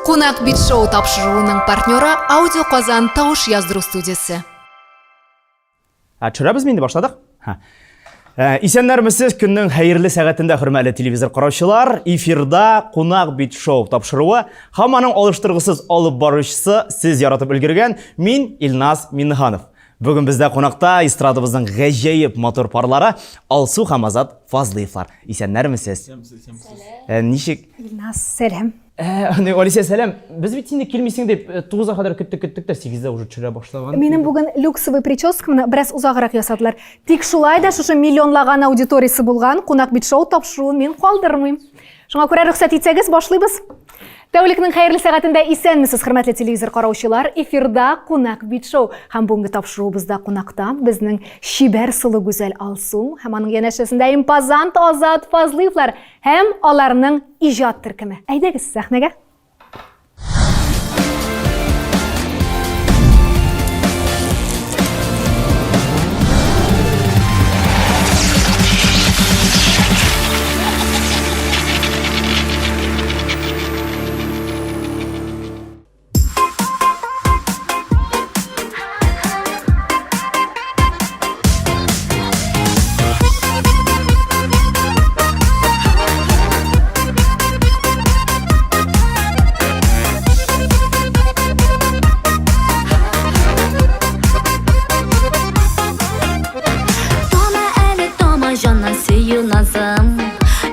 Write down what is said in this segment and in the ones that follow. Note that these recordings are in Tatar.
Кунак бит шоу тапшыруының партнеры Аудио Казан тавыш яздыру студиясе. Ә төшерәбез инде башладык. Ха. Ә, исәннәрмесез, көннең хәерле сәгатендә хөрмәтле телевизор караучылар, эфирда Кунак бит шоу тапшыруы һәм аның алыштыргысыз алып баручысы сез яратып өлгергән мин Илназ Миннеханов. Бүген бездә кунакта эстрадабызның гаҗәеп матур парлары Алсу һәм Азат Фазлыевлар. Исәннәрмесез? Исәнмесез. Ә, ничек? Илназ, сәлам. Ә, Алисә, сәлам. Без бит сине килмисең дип 9-га кадәр көттек, көттек тә 8-дә уже төшерә башлаган. Минем бүген люксовый прическамны бераз озаграк ясадылар. Тик шулай да шушы миллионлаган аудиториясе булган Кунак бит шоу тапшыруын мин калдырмыйм. Шуңа күрә рөхсәт итсәгез, башлыйбыз. Тәүлекнең хәерле сәгатендә исәнмесез, хөрмәтле телевизор караучылар. Эфирда Кунак бит шоу. Һәм бүгенге тапшыруыбызда кунакта безнең чибәр сылу гүзәл Алсу һәм аның янәшәсендә импозант Азат Фазлыевлар һәм аларның иҗат төркеме. Әйдәгез сәхнәгә. Тама әле тама җаннан сөю назым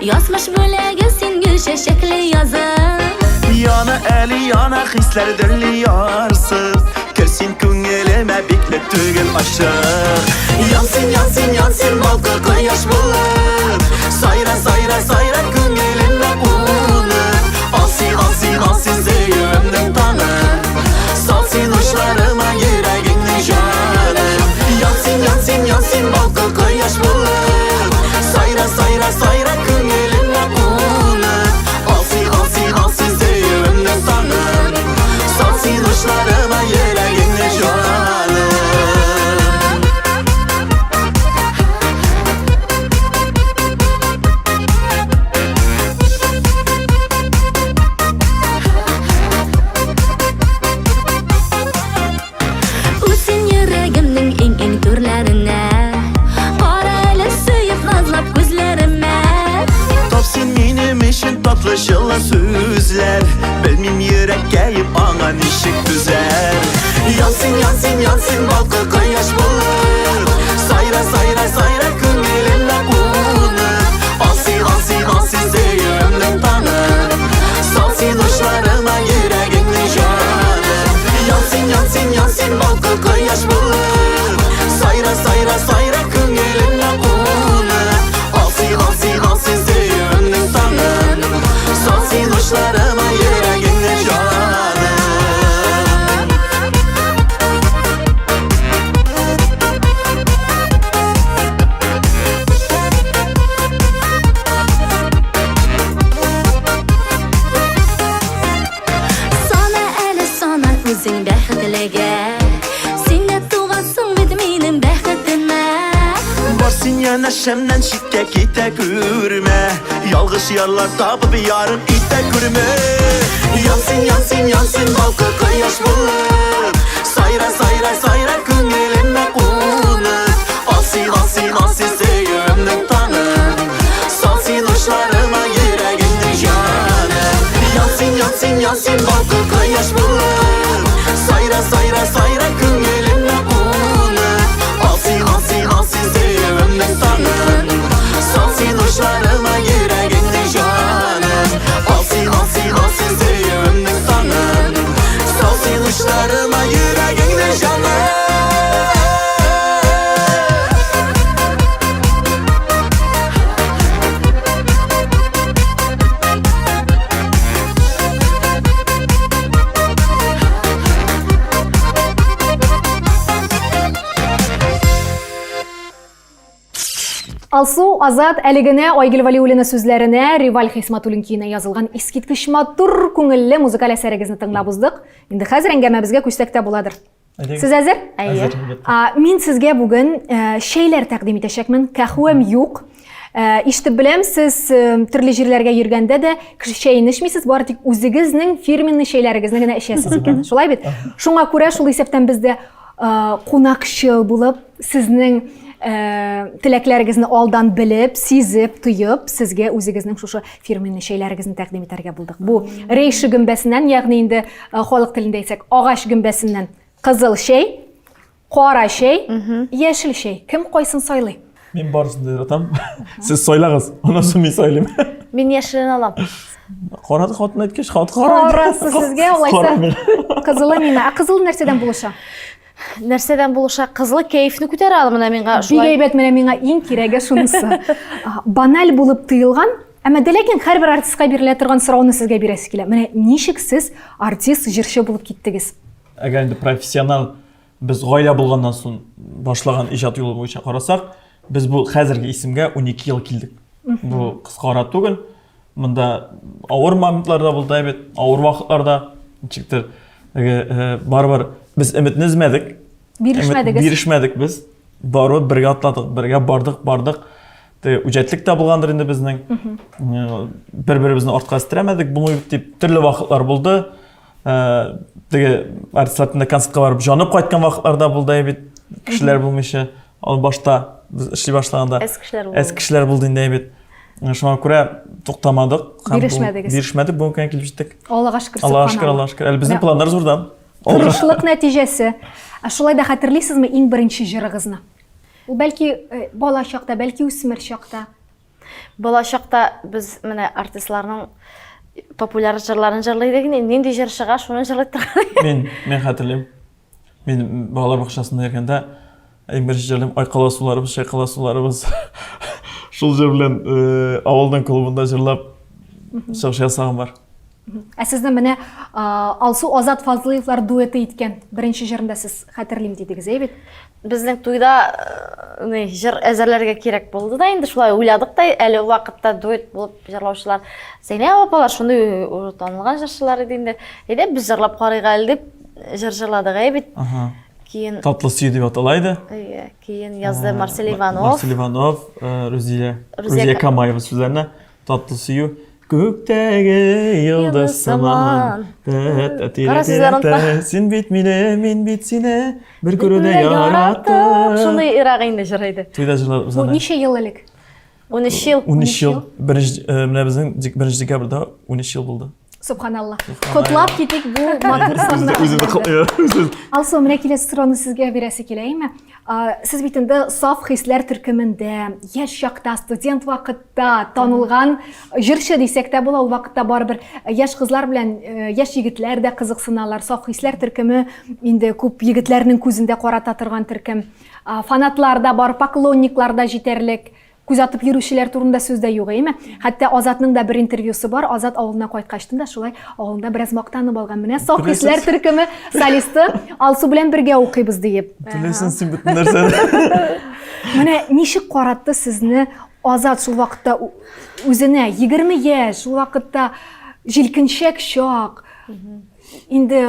Язмыш бүләге син гөл чәчәкле язым Яна әле яна хисләр дөрли ярсып Кер син күңелемә бикле түгел ачык Янсын, янсын, янсын балкы кояш булып Сайра, сайра, сайра күңелемә кунып Ал син, ал син, ал син сөюемнең таңын Сал син учларыма йөрәгеңне җаным Янсын, янсын, янсын балкы кояш булып Сайра, сайра, сайра күңелемә кунып Ал син, ал син, ал син сөюемнең таңын Сал син учларыма йөрәгеңне җаным Үсен йөрәгемнең иң-иң түрләренә Кара әле сөеп назлап күзләремә Тап син минем өчен татлы җылы сүзләр Белмим йөрәккәем аңа ничек түзәр Янсын, янсын, янсын балкы кояш булып Сайра, сайра, сайра күңелемә кунып Ал син, ал син, ал син сөюемнең таңын Сал син учларыма йөрәгеңне җаным Янсын, янсын, янсын балкы кояш булып Сайра, сайра, сайра күңелемә кунып Ал син, ал син, ал син сөюемнең таңын Сал син учларыма йөрәгеңне җаным Сана әле сана үзең бәхетлегә Син дә тугансың бит минем бәхетемә Бар син янәшәмнән читкә китә күрмә Ялгыш ярлар табып ярым итә күрмә Янсын, янсын, янсын балкы кояш булып Сайра, сайра, сайра күңелемә кунып Ал син, ал син, ал син сөюемнең таңын Сал син учларыма йөрәгеңне җаным Янсын, янсын, янсын балкы кояш булып Сайра, сайра, сайра күңелемә кунып Ал син, ал син, ал син сөюемнең таңын Сал син учларыма йөрәгеңне җаным Ал син, ал син, ал син сөюемнең таңын Сал син учларыма йөрәгеңне җаным Алсу, Азат, әле генә Айгөл Вәлиуллина сүзләренә Риваль Хисматуллин көенә язылган искиткеч матур, күңелле музыкаль әсәрегезне тыңлап уздык. Инде хәзер әңгәмәбезгә күчсәк тә буладыр. Сез әзер? Әзер. Мин сезгә бүген э, чәйләр тәкъдим итәчәкмен. Кәхвәм юк. Э, ишетеп беләм, сез э, төрле җирләргә йөргәндә дә кеше чәен эчмисез, бары тик үзегезнең фирменный чәйләрегезне генә эчәсез икән. Шулай бит? Шуңа күрә шул исәптән без дә э, кунакчыл булып, сезнең теләкләрегезне алдан белеп, сизеп, тоеп, сезгә үзегезнең шушы фирменный чәйләрегезне тәкъдим итәргә булдык. Бу рейши гөмбәсеннән, ягъни инде халык телендә әйтсәк, агач гөмбәсеннән кызыл чәй, Кара чәй, яшел чәй. Кем кайсын сайлый? Мин барысын да яратам. Сез сайлагыз, аннан соң мин сайлыйм. Мин яшелен алам. Кара хатын әйткәч, хат кара. Карасы сезгә алайса. Кызылы миңа. Ә кызыл нәрсәдән булыша? Нәрсәдән булыша? Кызылы кәефне күтәрә ала менә миңа шулай. Бик әйбәт, менә миңа иң кирәге шунысы. Баналь булып тоелган, әмма дә ләкин һәрбер артистка бирелә торган сорауны сезгә бирәсе килә. Менә ничек сез артист, җырчы булып киттегез? Әгәр инде профессионал без гаилә булганнан соң башлаган иҗат юлы буенча карасак, без бу хәзерге исемгә 12 ел килдек. Бу кыска ара түгел. Монда авыр моментлар да булды бит, авыр вакытларда ничектер э, барыбер без өметне өзмәдек. Бирешмәдегез. Бирешмәдек без. Барыбер бергә атладык, бергә бардык, бардык. Теге үҗәтлек тә булгандыр инде безнең. Э, бер-беребезне артка өстерәмәдек, булмый дип төрле вакытлар булды. Э, теге артистлар телендә концертка барып җанып кайткан вакытлар да булды бит кешеләр булмыйча ал башта без эшли башлаганда әз кешеләр булды әз кешеләр булды инде бит э, шуңа күрә туктамадык бирешмәдегез бирешмәдек бүгенге көнгә килеп җиттек Аллага шөкер Аллага шөкер Аллага шөкер әле безнең планнар зурдан тырышлык нәтиҗәсе ә шулай да хәтерлисезме иң беренче җырыгызны ул бәлки э, бала чакта бәлки үсмер чакта Бала чакта без менә артистларның популяр җырларын җырлый идек. Нинди җыр чыга, шуны җырлый торган. Мин, мин хәтерлим. Мин балалар бакчасында йөргәндә иң беренче җырлыйм Айкала суларыбыз, чайкала суларыбыз. Шул җыр белән э, авылның клубында җырлап чыгыш ясаган бар. Ә сезне менә Алсу Азат Фазлыевлар дуэты иткән беренче җырында сез хәтерлим дидегез, әй бит? Безнең туйда ни җыр әзерләргә кирәк булды да инде шулай уйладык та әле ул вакытта дуэт булып җырлаучылар Зәйнәб апалар шундый танылган җырчылар иде инде. Әйдә без җырлап карыйк әле дип җыр җырладык, әй бит. Ага. Киен Татлы сөю дип атала иде. Әйе, киен язды Марсель Иванов. Марсель Иванов, Рузия, Рузия Камаева сүзләренә Татлы сөю Күктәге йолдыз сыман. Кара сүзләр онытма. Син бит мине, мин бит сине бер күрүдә яраттым. Шундый ирак инде җыр иде. Туйда җырладык без аны. Бу ничә ел элек? 13 ел. 13 ел. Беренче э, менә безнең беренче декабрьдә 13 ел булды. Субханалла. Котлап китик бу матур санны. Үземне котлыйм. Алсу, менә киләсе сорауны сезгә бирәсе килә, әйме? Сез бит инде саф хисләр төркемендә, яшь чакта, студент вакытта танылган җырчы дисәк тә була, ул вакытта барыбер яшь кызлар белән э, яшь егетләр дә кызыксыналар. Саф хисләр төркеме инде күп егетләрнең күзендә карата торган төркем. Фанатлар да бар, поклонниклар да җитәрлек. Күз атып йөрүчеләр турында сүз дә юк, әйеме? Хәтта Азатның да бер интервьюсы бар. Азат авылына кайткачтын да шулай авылында бераз мактанып алган. Менә Саф хисләр төркеме солисты Алсу белән бергә укыйбыз диеп. Беләсең син бөтен нәрсәне. Менә ничек каратты сезне Азат шул вакытта үзенә 20 яшь, шул вакытта җилкенчәк чак. Инде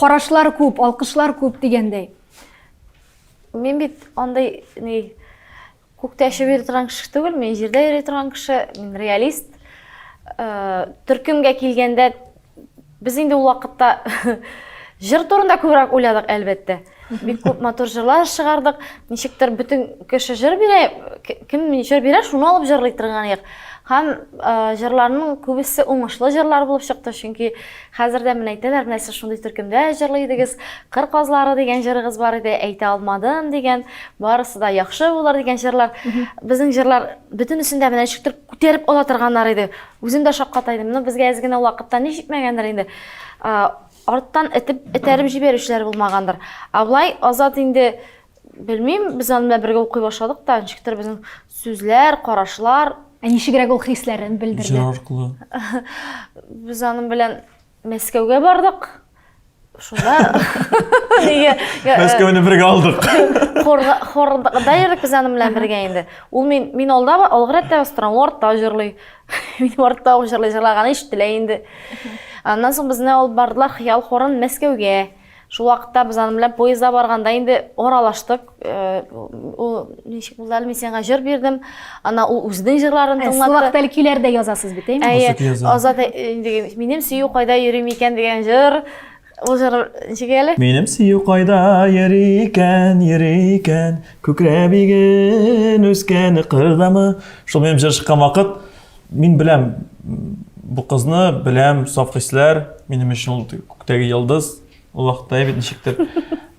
карашлар күп, алкышлар күп дигәндәй. Мин бит андый ни Күктә очып йөри торган кеше түгел, мин җирдә йөри торган кеше, мин реалист. Э, төркемгә килгәндә, без инде ул вакытта җыр турында күбрәк уйладык, әлбәттә. Бик күп матур җырлар чыгардык. Ничектер бөтен кеше җыр бирә, кем җыр бирә, шуны алып җырлый торган идек. Һәм э, җырларның күбесе уңышлы җырлар булып чыкты, чөнки Хәзер дә менә әйтәләр, менә сез шундый төркемдә җырлый идегез, Кыр казлары дигән җырыгыз бар иде, әйтә алмадым дигән, барысы да яхшы булыр дигән җырлар. Безнең җырлар бөтенесен дә менә ничектер күтәреп ала торганнар иде. Үзем дә шакката идем. Ну, безгә әз генә вакытта ни җитмәгәндер инде. Арттан этеп, этәреп җибәрүчеләр булмагандыр. Ә болай Азат инде Белмим, без аның белән бергә укый башладык та, ничектер безнең сүзләр, карашлар. Ә ничегрәк ул хисләрен белдерде? Җыр аркылы. Без аның белән Мәскәүгә бардык. Шунда нигә Мәскәүне бергә алдык. Хорга хорда йөрдек без аның белән бергә инде. Ул мин мин алда алгы рәттә басып торам, ул артта җырлый. Минем артта ул җырлый, җырлаганы ишетелә инде. Аннан соң безне алып бардылар Хыял хорын Мәскәүгә. Шул вакытта без аның белән поездда барганда инде аралаштык. Э, ул ничек булды әле, мин сиңа җыр бирдем. Ана ул үзенең җырларын Ә, тыңлатты. Шул вакытта әле көйләр дә язасыз бит, әйме? Әйе, Азат яза. Азат э, инде минем сөю кайда йөри микән дигән җыр. Ул җыр ничек әле? Минем сөю кайда йөри икән, йөри икән, күкрәп иген үскән кырдамы? Шул минем җыр чыккан вакыт, мин беләм бу кызны, беләм, саф хисләр, минем өчен ул күктәге йолдыз. Ул вакытта бит ничектер.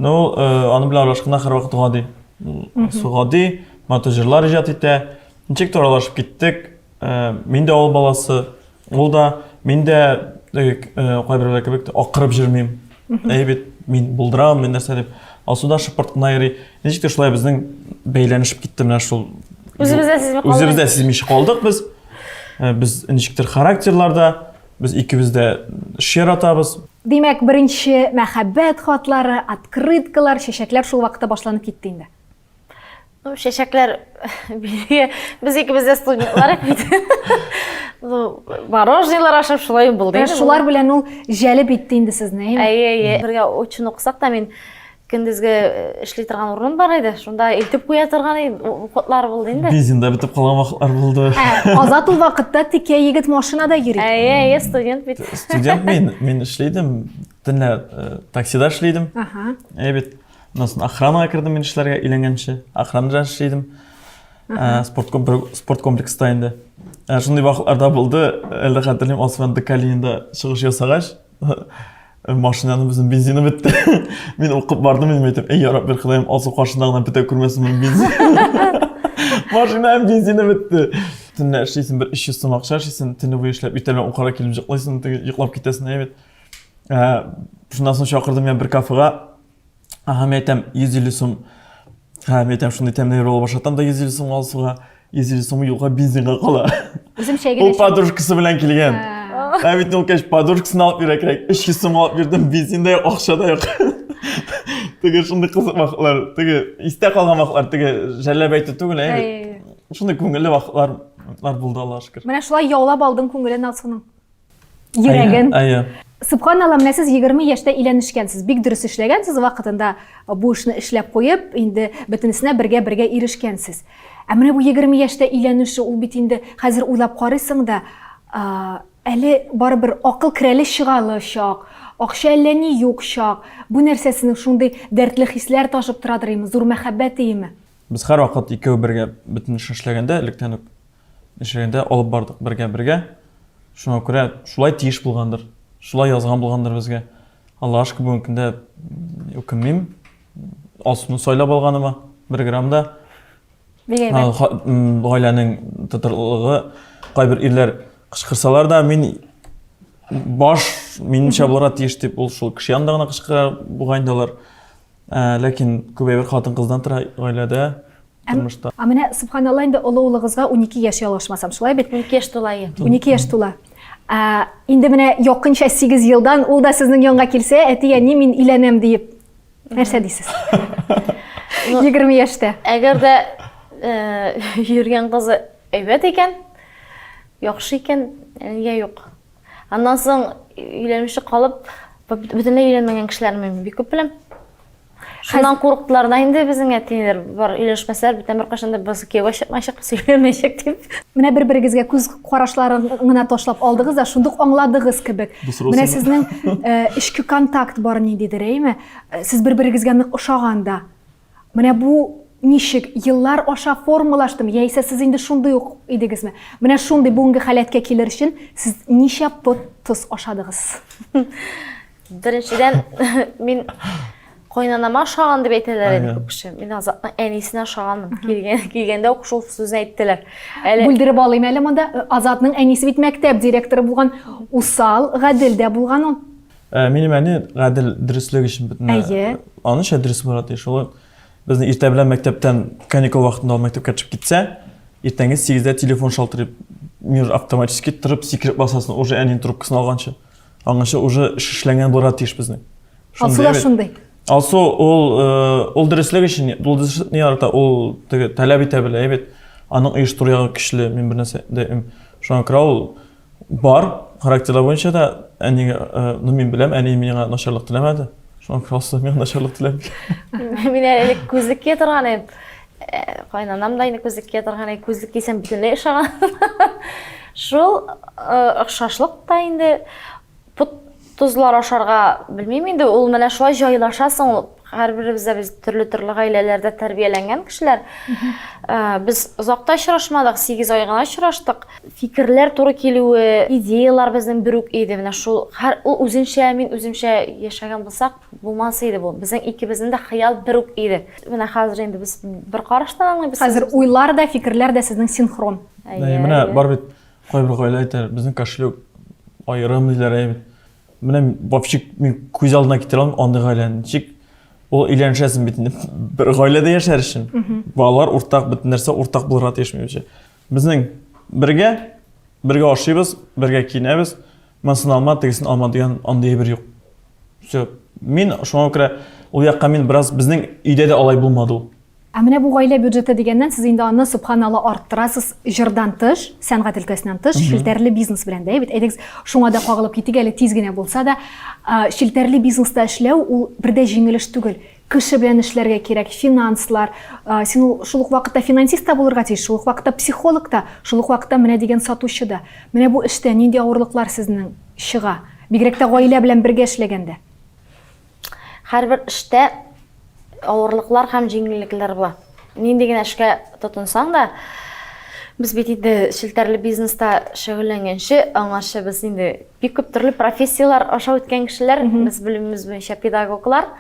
Ну, э, аның белән аралашканда һәрвакыт гади. Су гади, матур җырлар иҗат итә. Ничектер аралашып киттек. Э, мин дә авыл баласы, ул да, мин дә э, кайберәүләр кебек акырып җөрмим. Әй бит, мин булдырам, мин нәрсә дип. Алсу да шыпырт кына йөри. Ничектер шулай безнең бәйләнешеп китте менә шул. Үзебез дә сизми калдык. Үзебез дә сизмичә калдык без. Без ничектер характерларда, без икебез дә эш яратабыз. Димәк, беренче мәхәббәт хатлары, открыткалар, чәчәкләр шул вакытта башланып китте инде. Ну, чәчәкләр бирегә без икебез дә студентлар бит. Ну, мороженое ашап шулай булды. Менә шулар белән ул җәлеп итте инде сезне, әйеме? Әйе, әйе. Бергә очын укысак та мин көндезге э, эшли торган урыным бар иде. Шунда илтеп куя торган вакытлар булды инде. Бензин да бетеп калган вакытлар булды. Ә, Азат ул вакытта текә егет машинада йөри. Әйе, әйе, студент бит. Студент мин, мин эшлидем, төнлә э, таксида эшлидем. Ага. Әйе бит. Аннан соң охранага кердем мин эшләргә өйләнгәнче. Охранада эшлидем. Ә, спорт, спорт комплекста инде. Ә, шундый вакытларда булды, әле хәтерлим, Осман Декалинда чыгыш ясагач, машинаның безнең бензины бетте. Мин укып бардым, мин әйтәм, эй, я Рабби, Ходаем, Алсу каршында гына бетә күрмәсен минем бензин. Машинаның бензины бетте. Төнлә эшлисең, бер 300 сум акча эшлисең, төне буе эшләп, иртә белән укырга килеп йоклыйсың, теге йоклап китәсең, әйбәт. Ә, шуннан соң чакырдым мин бер кафега. Ага, мин әйтәм, 150 сум. Һә, мин әйтәм, шундый тәмле ролл ашатам да 150 сум алсуга, 150 сум юлга бензинга кала. Үзем чәй генә Ул подружкасы белән килгән. Ә бит ул кәш подружкасын алып бирә кирәк. 300 сум алып бирдем, бензин дә юк, акча да юк. Теге шундый кызык вакытлар, теге истә калган вакытлар, теге жәлләп әйтү түгел, әйе бит. Шундый күңелле вакытлар булды, Аллага шөкер. Менә шулай яулап алдың күңелен Алсуның. Йөрәген. Әйе. Субханалла, менә сез 20 яшьтә өйләнешкәнсез. Бик дөрес эшләгәнсез вакытында бу эшне эшләп куеп, инде бөтенесенә бергә-бергә ирешкәнсез. Ә менә бу 20 яшьтә өйләнешү, ул бит инде хәзер уйлап карыйсың да, әле барыбер акыл керәле чыгалы чак, акча әллә ни юк чак. Бу нәрсәсенең шундый дәртле хисләр ташып торадыр име, зур мәхәббәт иеме? Без һәрвакыт икәү бергә бөтен эшне эшләгәндә, электән үк эшләгәндә алып бардык бергә-бергә. Шуңа күрә шулай тиеш булгандыр, шулай язган булгандыр безгә. Аллаһка шөкер, бүгенге көндә үкенмим. Алсуны сайлап алганыма бер грамм да. Бик әйбәт. Гаиләнең тотрыклылыгы, кайбер ирләр кычкырсалар да, мин баш минемчә булырга тиеш дип, ул шул кеше янында гына кычкыра бугай инде алар. Ә, ләкин күп әйбер хатын-кыздан тора гаиләдә, тормышта. Ә менә, субханалла, инде олы улыгызга 12 яшь ялгышмасам, шулай бит? 12 яшь тула, әйе. 12 яшь тула. Ә, инде менә якынча 8 елдан ул да сезнең янга килсә, әти, әни, мин өйләнәм диеп, нәрсә дисез? 20 яшьтә. Әгәр дә э, йөргән кызы әйбәт икән, яхшы икән, нигә юк? Аннан соң өйләнүче калып, бөтенләй өйләнмәгән кешеләрне мин бик күп беләм. Шуннан курыктылар да инде безнең әтиләр, бар өйләнешмәсәләр, бүтән беркайчан да без кияүгә чыкмаячак, сөйләмәячәк дип. Менә бер-берегезгә күз карашларын гына ташлап алдыгыз да, шундук аңладыгыз кебек. Менә сезнең э, эчке контакт бар ниндидер, әйеме? Э, сез бер-берегезгә нык ошаган да. Менә бу ничек еллар аша формалаштымы, яисә сез инде шундый ук идегезме? Менә шундый бүгенге халәткә килер өчен сез ничә пот тоз ашадыгыз? Беренчедән, мин кайнанама ошаган дип әйтәләр иде күп кеше. Мин Азатның әнисенә ошаганмын. Килгән, килгәндә үк шул сүзне әйттеләр. Әле Бүлдереп алыйм әле монда. Азатның әнисе бит мәктәп директоры булган, усал, гадел дә булган ул. Ә, минем әни гадел дөреслек өчен бөтен Әйе. Аныңча дөрес булырга тиеш. Ул безне иртә белән мәктәптән каникул вакытында ул мәктәпкә төшеп китсә, иртәнге 8-дә телефон шалтырый. Мин уже автоматически торып сикереп басасың, уже әнинең трубкасын алганчы. Аңынча уже эш эшләнгән булырга тиеш безнең. Алсу да шундый. Алсу ул э, ул дөреслек өчен, ул дөреслекне ярата, ул теге таләп итә белә, әйбәт. Аның оештыру ягы көчле, мин бер нәрсә дә Шуңа күрә ул Бар, характерлар буенча да әнигә, э, ну мин беләм, әни миңа начарлык теләмәде. Шуңа күрә Алсу миңа начарлык теләми. Мин әле элек күзлек кия торган идем. Э, кайнанам да инде күзлек кия торган иде. Күзлек кисәм бөтенләй ошаган. Шул э, охшашлык та инде пот тозлар ашарга белмим инде, ул менә шулай җайлашасың ул. Һәрберебез дә без төрле-төрле гаиләләрдә тәрбияләнгән кешеләр. Э, без озак та очрашмадык, 8 ай гына очраштык. Фикерләр туры килүе, идеялар безнең бер үк иде. Менә шул һәр ул үзенчә, мин үземчә яшәгән булсак, булмас иде бу. Безнең икебезнең дә хыял бер үк иде. Менә хәзер инде без бер караштан аңлыйбыз. Хәзер уйлар да, фикерләр дә сезнең синхрон. Әйе, менә бар бит кайбер гаилә әйтә, безнең кошелек аерым диләр, әйе бит. Менә вообще мин күз алдына китерә алмыйм андый гаиләне. Ничек ул өйләнешәсең бит инде бер гаиләдә яшәр өчен. Балалар уртак, бөтен нәрсә уртак булырга тиеш минемчә. Безнең бергә, бергә ашыйбыз, бергә киенәбез. Монысын алма, тегесен алма дигән андый әйбер юк. Все. Мин шуңа күрә ул якка мин бераз безнең өйдә дә алай булмады ул. Ә менә бу гаилә бюджеты дигәннән, сез инде аны, сөбханалла, арттырасыз җырдан тыш, сәнгать өлкәсеннән тыш, челтәрле бизнес белән дә, бит. Әйдәгез, шуңа да кагылып китик әле тиз генә булса да. Челтәрле бизнеста эшләү ул бер дә җиңел эш түгел. Кеше белән эшләргә кирәк, финанслар. Син ул шул ук вакытта финансист та булырга тиеш, шул ук вакытта психолог та, шул ук вакытта менә дигән сатучы да. Менә бу эштә нинди авырлыклар сезнең чыга? Бигрәк тә гаилә белән бергә эшләгәндә. Һәрбер эштә авырлыклар һәм җиңеллекләр була. Нинди генә эшкә тотынсаң да, без бит инде челтәрле бизнеста шөгыльләнгәнче, аңарчы без инде бик күп төрле профессияләр аша үткән кешеләр, без белемебез буенча педагоглар.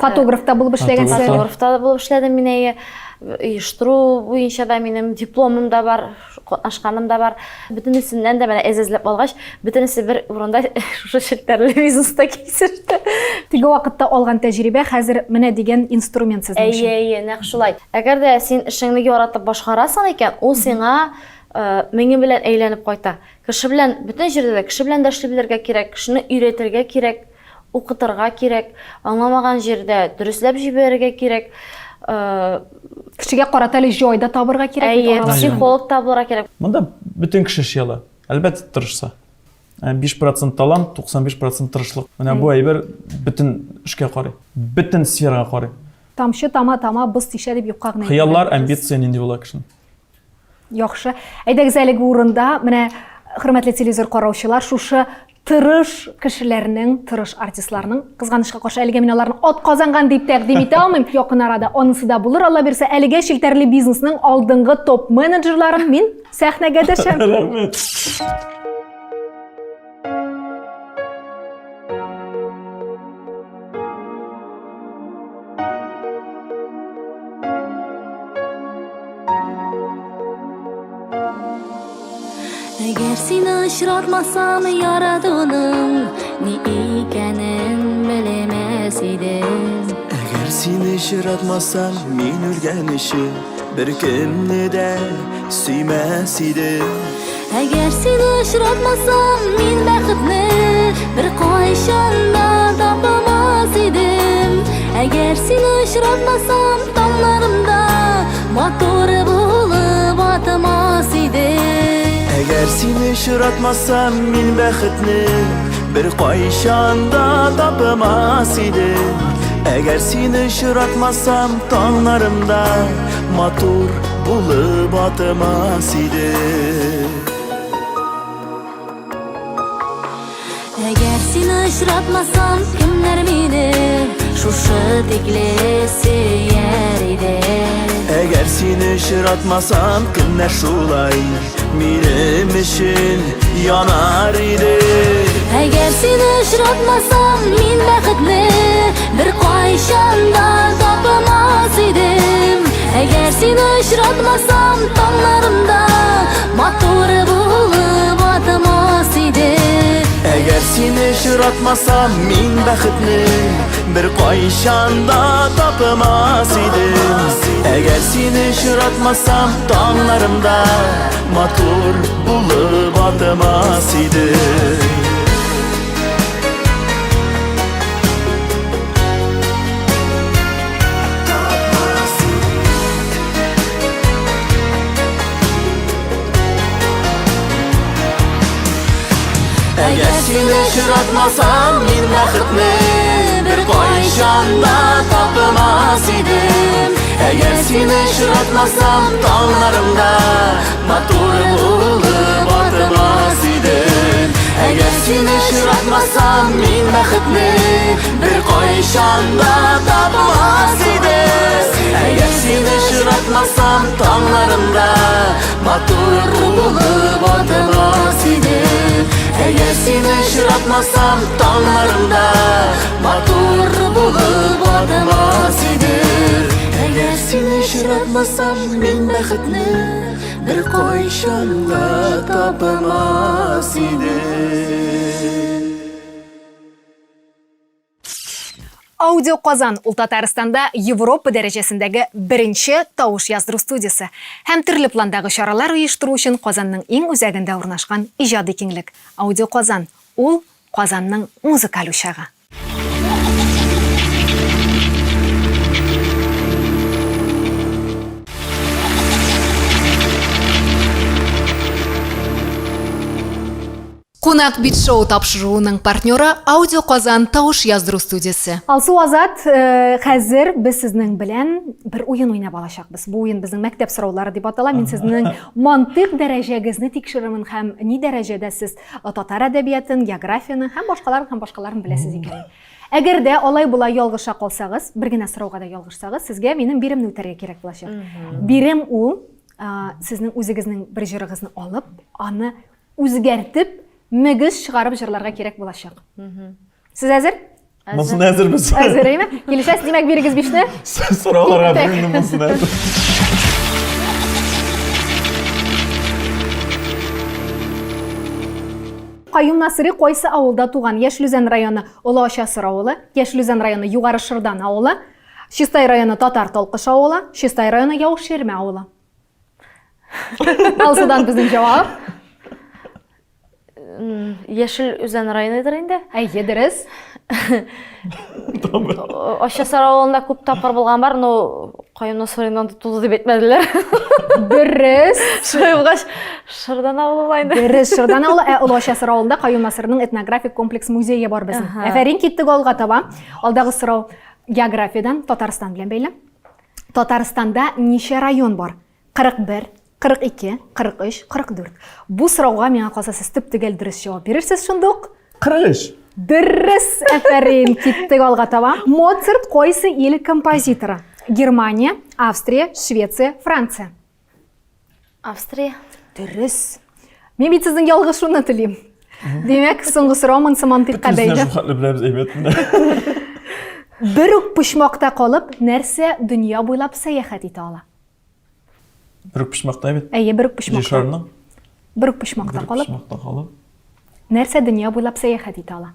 Фотограф та булып эшләгәнсез. Фотограф та булып эшләдем мин, әйе. Оештыру буенча да минем дипломым да бар. Катнашканым да бар. Бөтенесеннән дә менә әз-әзләп алгач, бөтенесе бер урында шушы челтәрле бизнеста кисеште. Теге вакытта алган тәҗрибә хәзер менә дигән инструмент сезнең өчен. Әйе, әйе, нәкъ шулай. Әгәр дә син эшеңне яратып башкарасың икән, ул сиңа меңе белән әйләнеп кайта. Кеше белән, бөтен җирдә дә кеше белән дә эшли белергә кирәк, кешене өйрәтергә кирәк. Укытырга кирәк, аңламаган җирдә дөресләп җибәрергә кирәк. Кешегә карата әле җай да табырга кирәк. Әйе, психолог та булырга кирәк. Монда бөтен кеше эшли ала. Әлбәттә, тырышса. 5% талант, 95% тырышлык. Менә бу әйбер бөтен эшкә карый. Бөтен сферага карый. Тамчы тама-тама боз тишә дип юкка гына әйтмиләр. Хыяллар, амбиция нинди була кешенең? Яхшы. Әйдәгез әлеге урында менә хөрмәтле телевизор караучылар, шушы тырыш кешеләрнең, тырыш артистларның, кызганычка каршы, әлегә мин аларны ат казанган дип тәкъдим итә алмыйм. Якын арада анысы да булыр, Алла бирсә. Әлегә челтәрле бизнесның алдынгы топ-менеджерларын мин сәхнәгә дәшәм. Рәхмәт. Әгәр сине очратмасам, яратуның ни икәнен белмәс идем. Әгәр сине очратмасам, мин үлгәнче беркемне дә сөймәс идем. Әгәр сине очратмасам, мин бәхетне беркайчан да тапмас идем. Әгәр сине очратмасам, таңнарымда матур булып атмас идем. Әгәр сине очратмасам, мин бәхетне беркайчан да тапмас идем. Әгәр сине очратмасам, таңнарымда матур булып атмас идем. Әгәр сине очратмасам, кемнәр мине шушы тикле сөяр иде? Әгәр сине очратмасам, кемнәр шулай минем өчен янар иде? Әгәр сине очратмасам, мин бәхетне беркайчан да тапмас идем. Әгәр сине очратмасам, таңнарымда матур булып атмас идем. Әгәр сине очратмасам, мин бәхетне беркайчан да тапмас идем. Әгәр сине очратмасам, таңнарымда матур булып атмас идем. Әгәр сине очратмасам, мин бәхетне беркайчан тапмас идем. Әгәр сине очратмасам таңнарымда, матур булып атмас идем. Әгәр сине очратмасам, мин бәхетне беркайчан да тапмас идем. Әгәр сине очратмасам таңнарымда, матур булып атмас идем. Әгәр сине очратмасам таңнарымда, матур булып атмас идем. Әгәр сине очратмасам, мин бәхетне беркайчан да тапмас идем. Аудио Казан ул Татарстанда Европа дәрәҗәсендәге беренче тавыш яздыру студиясе һәм төрле пландагы чаралар оештыру өчен Казанның иң үзәгендә урнашкан иҗади киңлек. Аудио Казан ул Казанның музыкаль учагы. Кунак бит шоу тапшыруының партнеры Аудио Казан тавыш яздыру студиясе. Алсу Азат, э, хәзер без сезнең белән бер уен уйнап алачакбыз. Бу уен безнең мәктәп сораулары дип атала. Мин сезнең мантыйк дәрәҗәгезне тикшерермен һәм ни дәрәҗәдә сез э, татар әдәбиятын, географияне һәм башкаларын һәм башкаларын беләсез икәнен. Әгәр дә алай болай ялгыша калсагыз, бер генә сорауга да ялгышсагыз, сезгә минем биремне үтәргә кирәк булачак. Бирем ул, э, сезнең үзегезнең бер җырыгызны алып, аны үзгәртеп, мөгез чыгарып җырларга кирәк булачак. Сез әзер? Монсын әзербез. Әзер, әйме? Килешәсез, димәк, бирегез бишне. Сорауларга биргән монсын әзер. Каюм Насыйри кайсы авылда туган? Яшел Үзән районы Олы Ачасыр авылы, Яшел Үзән районы Югары Шырдан авылы, Чистай районы Татар Талкыш авылы, Чистай районы Яуширмә авылы. Алсудан безнең җавап. Яшел Үзән районыдыр инде. Әйе, дөрес. Ачасар авылында күп тапкыр булган бар, но Каюм Насыйриның туды дип әйтмәделәр. Дөрес. Шулай булгач, Шырдан авылы була инде. Дөрес, Шырдан авылы, ә Олы Ачасыр авылында Каюм Насыйриның этнографик комплекс музее бар безнең. Афәрин, киттек алга таба. Алдагы сорау географиядән, Татарстан белән бәйле. Татарстанда ничә район бар? 41, 42, 43, 44. Бу сорауга миңа калса сез төп-төгәл дөрес җавап бирерсез шундук. 43. Дөрес, афәрин, киттек алга таба. Моцарт кайсы ил композиторы? Германия, Австрия, Швеция, Франция. Австрия. Дөрес. Мин бит сезнең ялгышуны телим. Димәк, соңгы сорау монысы мантыйкка бәйле. Бөтенесенә шул хәтле беләбез әйбәт менә. Бер үк почмакта калып, нәрсә дөнья буйлап сәяхәт итә ала? Бер үк почмакта бит. Әйе, бер үк почмакта. Җир шарының. Бер үк почмакта калып. Почмакта калып. Нәрсә дөнья буйлап сәяхәт итә ала?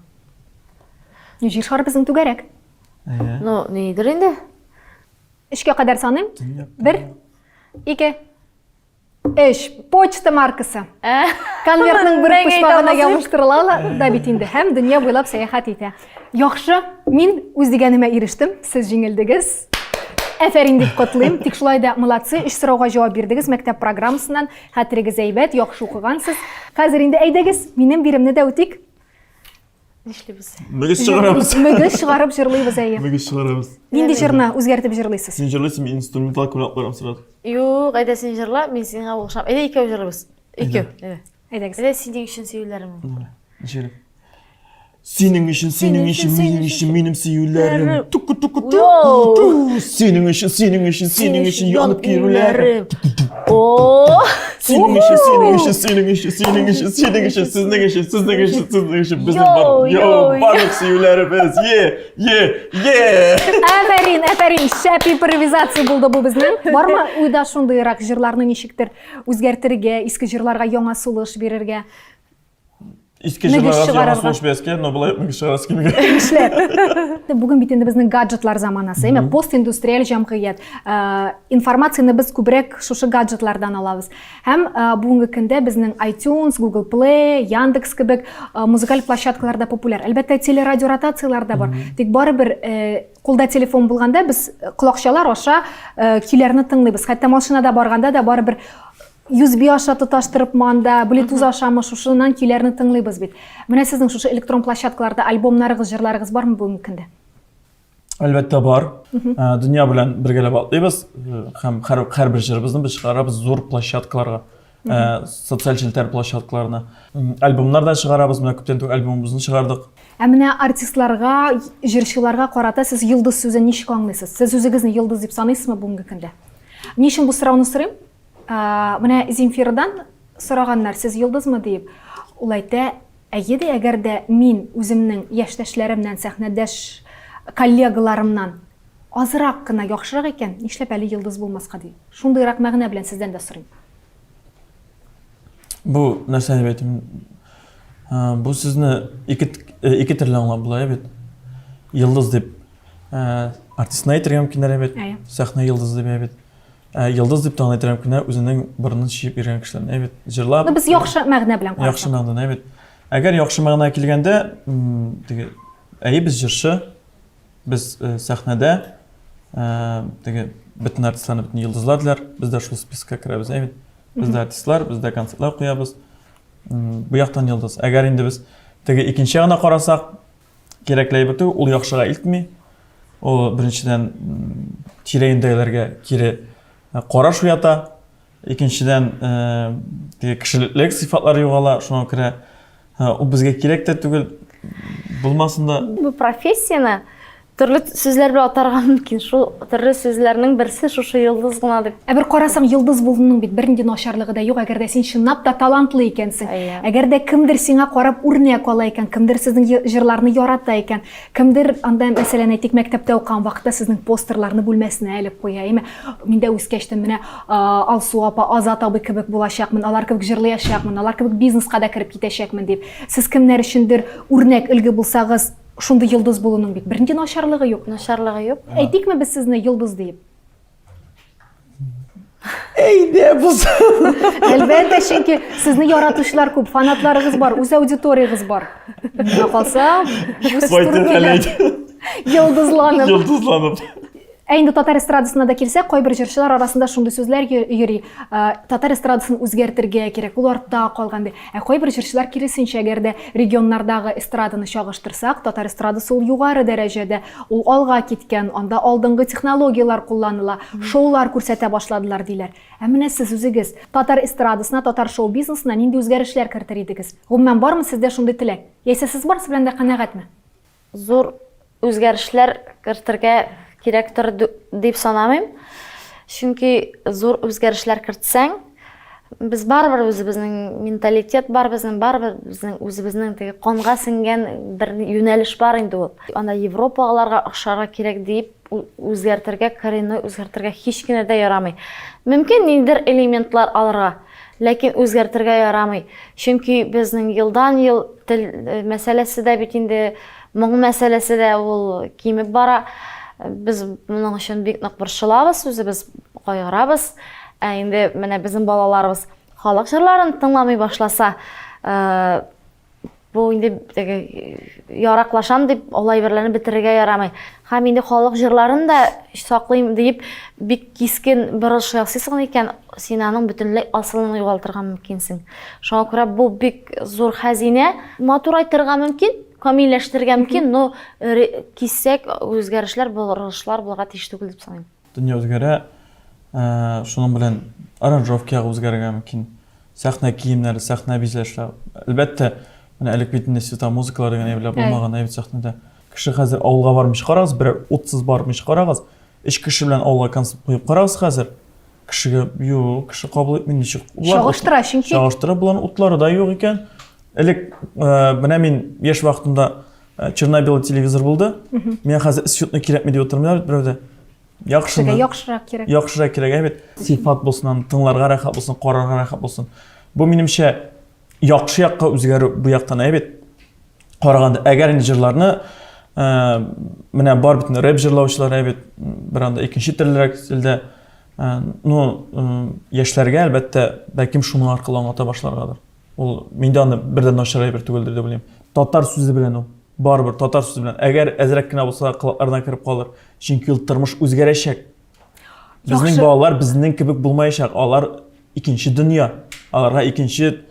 Җир шары безнең түгәрәк. Әйе. Ну, нидер инде? Өчкә кадәр саныйм. Бер, ике, өч. Почта маркасы. Ә? Конвертның бер Мәңге әйтә почмагына алмасын. ябыштырыла ла да бит инде һәм дөнья буйлап сәяхәт итә. Яхшы, мин үз дигәнемә ирештем, сез җиңелдегез. Әфәрин дип котлыйм. Тик шулай да молодцы, өч сорауга җавап бирдегез мәктәп программасыннан. Хәтерегез әйбәт, яхшы укыгансыз. Хәзер инде әйдәгез, минем биремне дә үтик. Нишлибез? Мөгез чыгарабыз. Мөгез чыгарып җырлыйбыз, әйе. Мөгез чыгарабыз. Нинди җырны үзгәртеп җырлыйсыз? Син җырлыйсың, мин инструментал күрә барам сразу. Юк, әйдә син җырла, мин сиңа булышам. Әйдә икәү җырлыйбыз. Икәү. Әйдә. Әйдәгез. Әйдә синең өчен сөюләрем. Җыр. Синең өчен, синең өчен, минем өчен, минем сөюләрем. Туку туку ту. Синең өчен, синең өчен, синең өчен янып килүләрем. О! Синең өчен, синең өчен, синең өчен, синең өчен, синең өчен, сезнең өчен, сезнең өчен, сезнең өчен безнең бар, йоу, барлык сөюләребез. Е, е, е. Афәрин, афәрин, шәп импровизация булды бу безнең. Бармы уйда шундыйрак җырларны ничектер үзгәртергә, иске җырларга яңа сулыш бирергә? Иске җырларга яңа сулыш бирәсе килә, но болай мөгез чыгарасы килми. Нишләп? Бүген бит инде безнең гаджетлар заманасы, әйме, постиндустриаль җәмгыять. Э, информацияне без күбрәк шушы гаджетлардан алабыз. Һәм э, бүгенге көндә безнең iTunes, Google Play, Яндекс кебек э, музыкаль площадкалар да популяр. Әлбәттә, телерадио ротацияләр дә бар. Тик барыбер кулда телефон булганда без колакчалар аша көйләрне тыңлыйбыз. Хәтта машинада барганда да барыбер USB аша тоташтырыпмы анда, Bluetooth ашамы, шушыннан көйләрне тыңлыйбыз бит. Менә сезнең шушы электрон площадкаларда альбомнарыгыз, җырларыгыз бармы бүгенге көндә? Әлбәттә бар. Э, дөнья белән бергәләп атлыйбыз э, һәм һәр һәрбер җырыбызны без чыгарабыз зур площадкаларга, э, социаль челтәр площадкаларына. Альбомнар да чыгарабыз, менә күптән түгел альбомыбызны чыгардык. Ә менә артистларга, җырчыларга карата сез йолдыз сүзен ничек аңлыйсыз? Сез үзегезне йолдыз дип саныйсызмы бүгенге көндә? Ни өчен бу сорауны сорыйм? Менә Земфирадан сораганнар, сез йолдызмы диеп. Ул әйтә, Әйе ди, әгәр дә мин үземнең яшьтәшләремнән, сәхнәдәш коллегаларымнан азрак кына яхшырак икән, нишләп әле йолдыз булмаска ди. Шундыйрак мәгънә белән сездән дә сорыйм. Бу нәрсә дип әйтим? Бу сүзне ике ике төрле аңлап була бит. Йолдыз дип артистны әйтергә мөмкиннәр бит. Сәхнә йолдызы дип бит. Ә йолдыз дип тә әйтергә мөмкин, үзенең борынын чөеп йөргән кешеләрне бит. Җырлап. Ну, без яхшы мәгънә белән карасак. Яхшы мәгънә бит. Әгәр яхшы мәгънә килгәндә, теге әйе без җырчы, без сәхнәдә теге бөтен артистларны бөтен йолдызлар диләр, без дә шул спискка керәбез, әйе бит. Без дә артистлар, без дә концертлар куябыз. Бу яктан йолдыз. Әгәр инде без теге икенче ягына карасак, кирәкле әйбер түгел, ул яхшыга илтми. Ул беренчедән тирә-юньдәгеләргә кире караш уята. Икенчедән, теге кешелеклек сыйфатлары югала, шуңа күрә ул безгә кирәк тә түгел, булмасын да. Бу профессияне төрле сүзләр белән атарга мөмкин. Шул төрле сүзләрнең берсе шушы йолдыз гына дип. Ә бер карасаң, йолдыз булуның бит бернинди начарлыгы да юк, әгәр дә син чынлап та талантлы икәнсең. Әгәр дә кемдер сиңа карап үрнәк ала икән, кемдер сезнең җырларны ярата икән, кемдер анда, мәсәлән, әйтик, мәктәптә укыган вакытта сезнең постерларны бүлмәсенә элеп куя, әйме? Мин дә үскәчтен менә Алсу апа, Азат абый кебек булачакмын, алар кебек җырлыячакмын, алар кебек бизнеска да кереп китәчәкмен дип. Сез кемнәр өчендер үрнәк, өлге булсагыз, шундый йолдыз булуның бит бернинди начарлыгы юк. Начарлыгы юк. Әйтикме без сезне йолдыз диеп? Әйдә булсын. Әлбәттә, чөнки сезне яратучылар күп, фанатларыгыз бар, үз аудиториягез бар. Миңа калса, үз туры килә. Йолдызланып. Йолдызланып. Ә инде татар эстрадасына да килсәк, кайбер җырчылар арасында шундый сүзләр йөри, татар эстрадасын үзгәртергә кирәк, ул артта калган ди. Ә кайбер җырчылар киресенчә, әгәр дә регионнардагы эстраданы чагыштырсак, татар эстрадасы ул югары дәрәҗәдә, ул алга киткән, анда алдынгы технологияләр кулланыла, шоулар күрсәтә башладылар, диләр. Ә менә сез үзегез татар эстрадасына, татар шоу-бизнесына нинди үзгәрешләр кертер идегез? Гомумән, бармы сездә шундый теләк? Яисә сез барысы белән дә канәгатьме? Зур үзгәрешләр кертергә кирәктер дип санамыйм. Чөнки зур үзгәрешләр кертсәң, без барыбер үзебезнең менталитет бар безнең, барыбер безнең үзебезнең теге канга сеңгән бер юнәлеш бар инде ул. Анда Европаларга охшарга кирәк диеп үзгәртергә, коренной үзгәртергә һич кенә дә ярамый. Мөмкин ниндидер элементлар алырга, ләкин үзгәртергә ярамый. Чөнки безнең елдан-ел тел э, мәсьәләсе дә бит инде, моң мәсьәләсе дә ул кимеп бара. Без моның өчен бик нык борчылабыз, үзебез кайгырабыз. Ә инде менә безнең балаларыбыз халык җырларын тыңламый башласа, э, Бу инде теге яраклашам дип ул әйберләрне бетерергә ярамый. Һәм инде халык җырларын да саклыйм диеп бик кискен борылыш ясыйсың икән, син аның бөтенләй асылын югалтырга мөмкинсең. Шуңа күрә бу бик зур хәзинә. Матурайтырга мөмкин, камилләштерергә мөмкин, но кисәк үзгәрешләр, борылышлар булырга тиеш түгел дип саныйм. Дөнья үзгәрә, шуның белән аранжировка ягы үзгәрергә мөмкин. Сәхнә киемнәре, сәхнә бизәлешләре. Әлбәттә, менә элек бит инде светомузыкалар дигән әйберләр булмаган әйбит сәхнәдә. Кеше хәзер авылга бармыйча карагыз, берәр утсыз бармыйча карагыз. Өч кеше белән авылга концерт куеп карагыз хәзер. Кешегә юк, кеше кабул итми ничек. Чагыштыра чөнки. Чагыштыра, боларның утлары да юк икән. Элек менә мин яшь вакытымда Черно-белый телевизор булды. Миңа хәзер цветной кирәкми дип утырмыйлар бит берәү дә. Яхшыны. Кешегә яхшырак кирәк. Яхшырак кирәк, әйбәт. Сыйфат булсын, аны тыңларга рәхәт булсын, карарга рәхәт булсын. Бу минемчә яхшы якка үзгәрү бу яктан әйбәт. Караганда, әгәр инде җырларны менә бар бит рэп җырлаучылар әйбәт, бер анда икенче төрлерәк стильдә. Ну, яшьләргә әлбәттә, бәлкем шуның аркылы аңлата башларгадыр. Ул мин дә аны бер дә начар әйбер түгелдер дип уйлыйм. Татар сүзе белән ул. Барыбер татар сүзе белән. Әгәр әзрәк кенә булса, колакларына кереп калыр. Чөнки ул тормыш үзгәрәчәк. Безнең балалар безнең кебек булмаячак. Алар икенче дөнья. Аларга икенче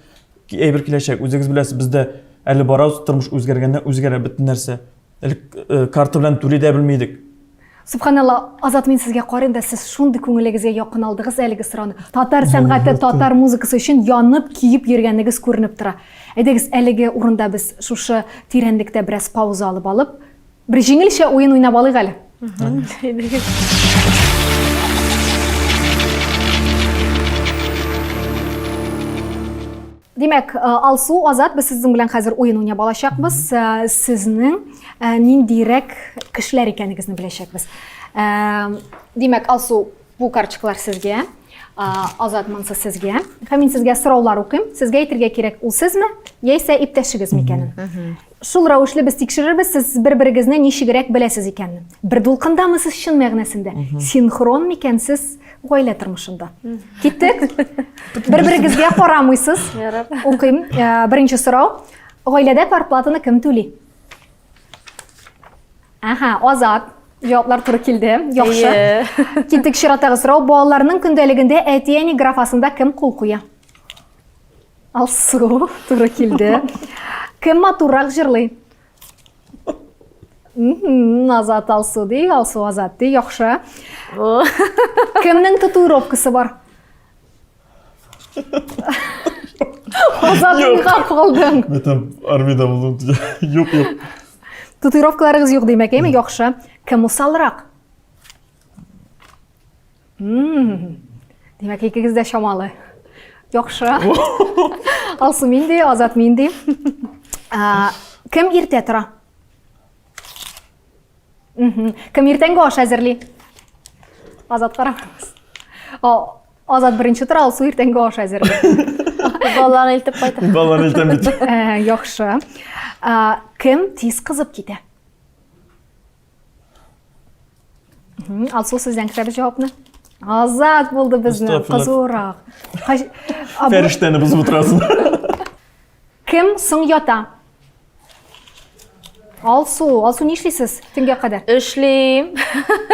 әйбер киләчәк. Үзегез беләсез, бездә әле барабыз, тормыш үзгәргәннән үзгәрә бөтен нәрсә. Элек э, карта белән түли дә белми идек. Субханалла, Азат, мин сезгә карыйм да, сез шундый күңелегезгә якын алдыгыз әлеге сорауны. Татар сәнгате, татар музыкасы өчен янып, киеп йөргәнегез күренеп тора. Әйдәгез, әлеге урында без шушы тирәнлектә бераз пауза алып алып, бер җиңелчә уен уйнап алыйк әле. Димәк, э, Алсу, Азат, без сезнең белән хәзер уен уйнап алачакбыз. Э, сезнең э, ниндирәк кешеләр икәнегезне беләчәкбез. Димәк, Алсу, бу карточкалар сезгә, Азат монсы сезгә. Һәм мин сезгә сораулар укыйм. Сезгә әйтергә кирәк, ул сезме, яисә иптәшегез микәнен. Шул рәвешле без тикшерербез, сез бер-берегезне ничегрәк беләсез икәнен. Бер дулкындамы сез чын мәгънәсендә? Синхрон микән сез гаилә тормышында? Киттек. Бер-берегезгә карамыйсыз. Укыйм. Э, беренче сорау. Гаиләдә квартплатаны кем түли? Аһа, Азат. Җаваплар туры килде. Яхшы. Киттек чираттагы сорау. Балаларның көндәлегендә әти-әни графасында кем кул куя? Алсу туры килде. Кем матуррак җырлый? Азат Алсу ди, Алсу Азат ди, яхшы. Кемнең татуировкасы бар? Азат уйга калдың. Мин там армиядә булдым. Юк, юк. Татуировкаларыгыз юк димәк, әйме? Яхшы. Кем усалрак? Димәк, икегез дә чамалы. Яхшы. Алсу мин ди, Азат мин ди. Кем иртә тора? Кем иртәнге аш әзерли? Азат карагыз. Азат беренче тора, Алсу иртәнге аш әзерли. Балаларны илтеп кайта. Балаларны илтәм бит. Э, яхшы. Кем тиз кызып китә? Алсу, сездән көтәбез җавапны. Азат булды безнең, кызурак. Фәрештәне бозып утырасың. Кем соң ята? Алсу, Алсу нишлисез төнгә кадәр? Эшлим.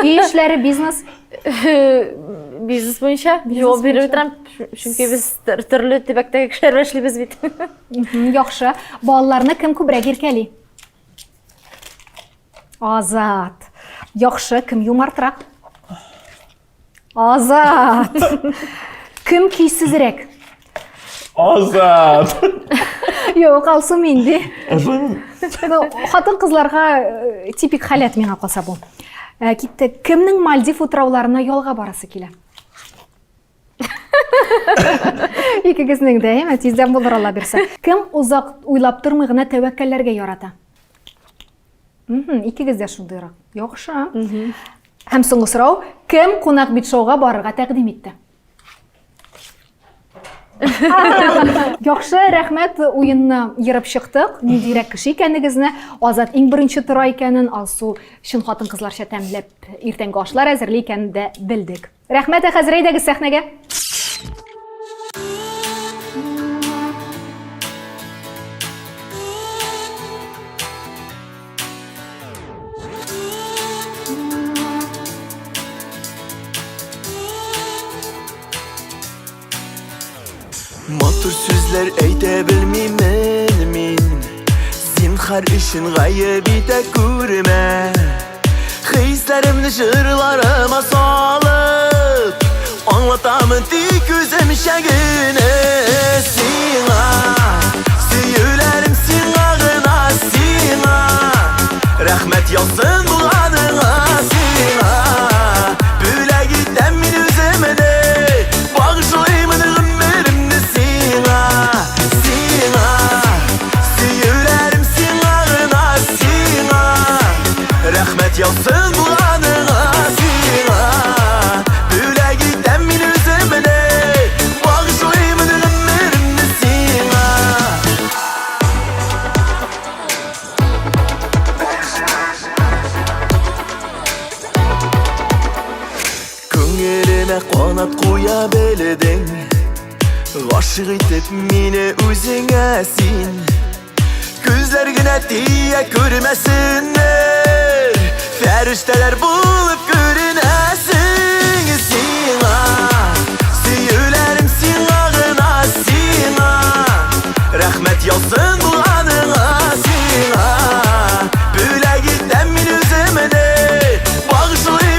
Өй эшләре, бизнес? Бизнес буенча җавап биреп утырам, чөнки без төрле төбәктәге кешеләр белән эшлибез бит. Яхшы. Балаларны кем күбрәк иркәли? Азат. Яхшы, кем юмартрак? Азат. Кем көйсезрәк? Азат. Юк, Алсу минди. Ну, хатын-кызларга э, типик халәт миңа калса бу. Э, китте. Кемнең Мальдив утрауларына ялга барасы килә? Икегезнең дә, әйме? Тиздән булыр Алла бирсә. Кем озак уйлап тормый гына тәвәккәлләргә ярата? Икегез дә шундыйрак. Яхшы. Һәм соңгы сорау, кем кунак бит шоуга барырга тәкъдим итте? Яхшы, рәхмәт, уенны ерып чыктык. Ниндирәк кеше икәнегезне, Азат иң беренче тора икәнен, Алсу чын хатын-кызларча тәмләп иртәнге ашлар әзерли икәнен дә белдек. Рәхмәт, ә хәзер әйдәгез сәхнәгә. Матур сүзләр әйтә белмимен мин Зинхар өчен гаеп итә күрмә Хисләремне җырларыма салып Аңлатамын тик үземчә генә Сиңа Сөюләрем сиңа гына, сиңа Рәхмәт яусын булганыңа сиңа Бүләк итәм мин үземне Багышлыймын гомеремне сиңа Сиңа Сөюләрем сиңа гына, сиңа Рәхмәт яусын булганыңа сиңа Бүләк итәм мин үземне Багышлыймын гомеремне сиңа Күңелемә канат куя белдең Гашыйк итеп мине үзеңә син Күзләр генә тия күрмәсеннәр Фәрештәләр булып күренәсең сиңа Сөюләрем сиңа гына, сиңа Рәхмәт яусын булганыңа сиңа Бүләк итәм мин үземне Багышлыйм.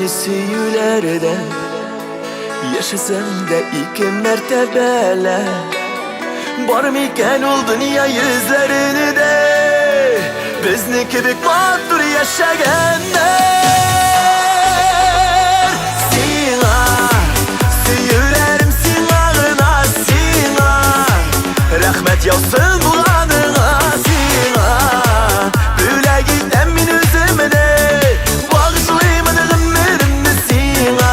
Сине сөюләрдә Яшәсәм дә ике мәртәбәлә Бар микән ул дөнья йөзләрендә Безне кебек матур яшәгәннәр Сиңа сөюләрем сиңа гына сиңа Рәхмәт яусын булганыңа сиңа Бүләк итәм мин үземне Багышлыймын гомеремне сиңа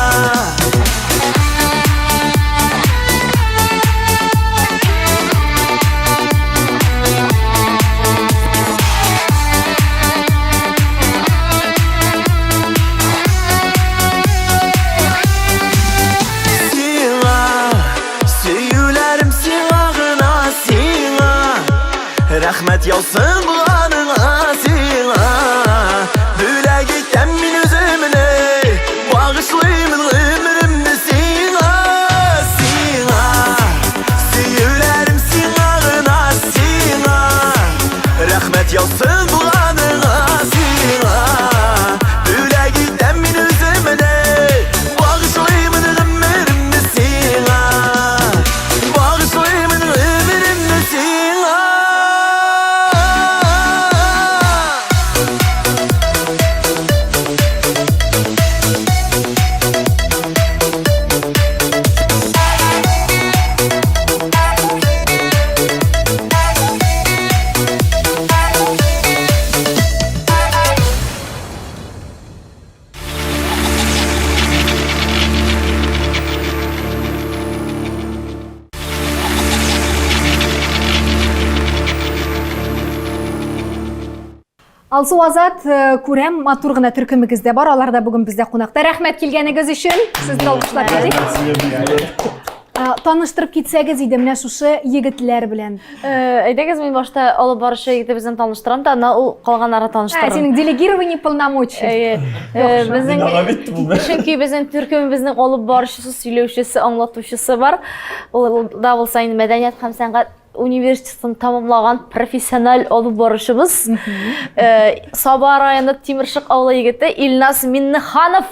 Сиңа Сөюләрем сиңа гына сиңа Рәхмәт яусын булганыңа сиңа Бүләк итәм мин үземне Багышлыймын гомеремне сиңа Сиңа Сөюләрем сиңа гына сиңа Рәхмәт яусын булганыңа сиңа Бүләк итәм мин үземне Багышлыймын гомеремне сиңа Багышлыймын гомеремне сиңа Алсу Азат, э, күрәм, матур гына төркемегез дә бар. Алар да бүген бездә кунакта. Рәхмәт килгәнегез өчен. Сезне алкышлап китик. Э, таныштырып китсәгез иде менә шушы егетләр белән. Э, әйдәгез, мин башта алып баручы егетебезне таныштырам да, аннан ул калганнарны таныштырыр. Ә, синең делегирование полномочий. Әйе. Э, безнең чөнки безнең төркемебезнең алып баручысы, сөйләүчесе, аңлатучысы бар. Ул да булса инде мәдәният һәм сәнгать университетын тәмамлаган профессиональ алып баручыбыз. Э, Саба районы Тимершык авылы егете Илназ Миннеханов.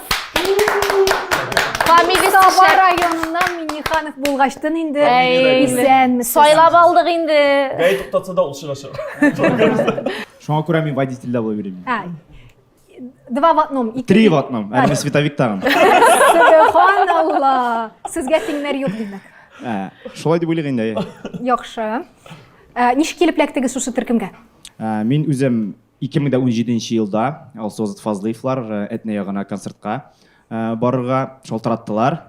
Фамилиясе Саба районыннан Миннеханов булгачтын инде. Исәнмесез. Сайлап алдык инде. Гай туктатса да ул чыгачак. Шуңа күрә мин водитель дә булып йөрим. Два в одном. Три в одном. Әле мин световик тагын. Сөбханалла. Сезгә тиңнәр юк димәк. Ә, шулай дип уйлыйк инде. Яхшы. Ә, ничек килеп эләктегез шушы төркемгә? Ә, мин үзем 2017 елда Алсу Азат Фазлыевлар Әтнә ягына концертка барырга шалтыраттылар.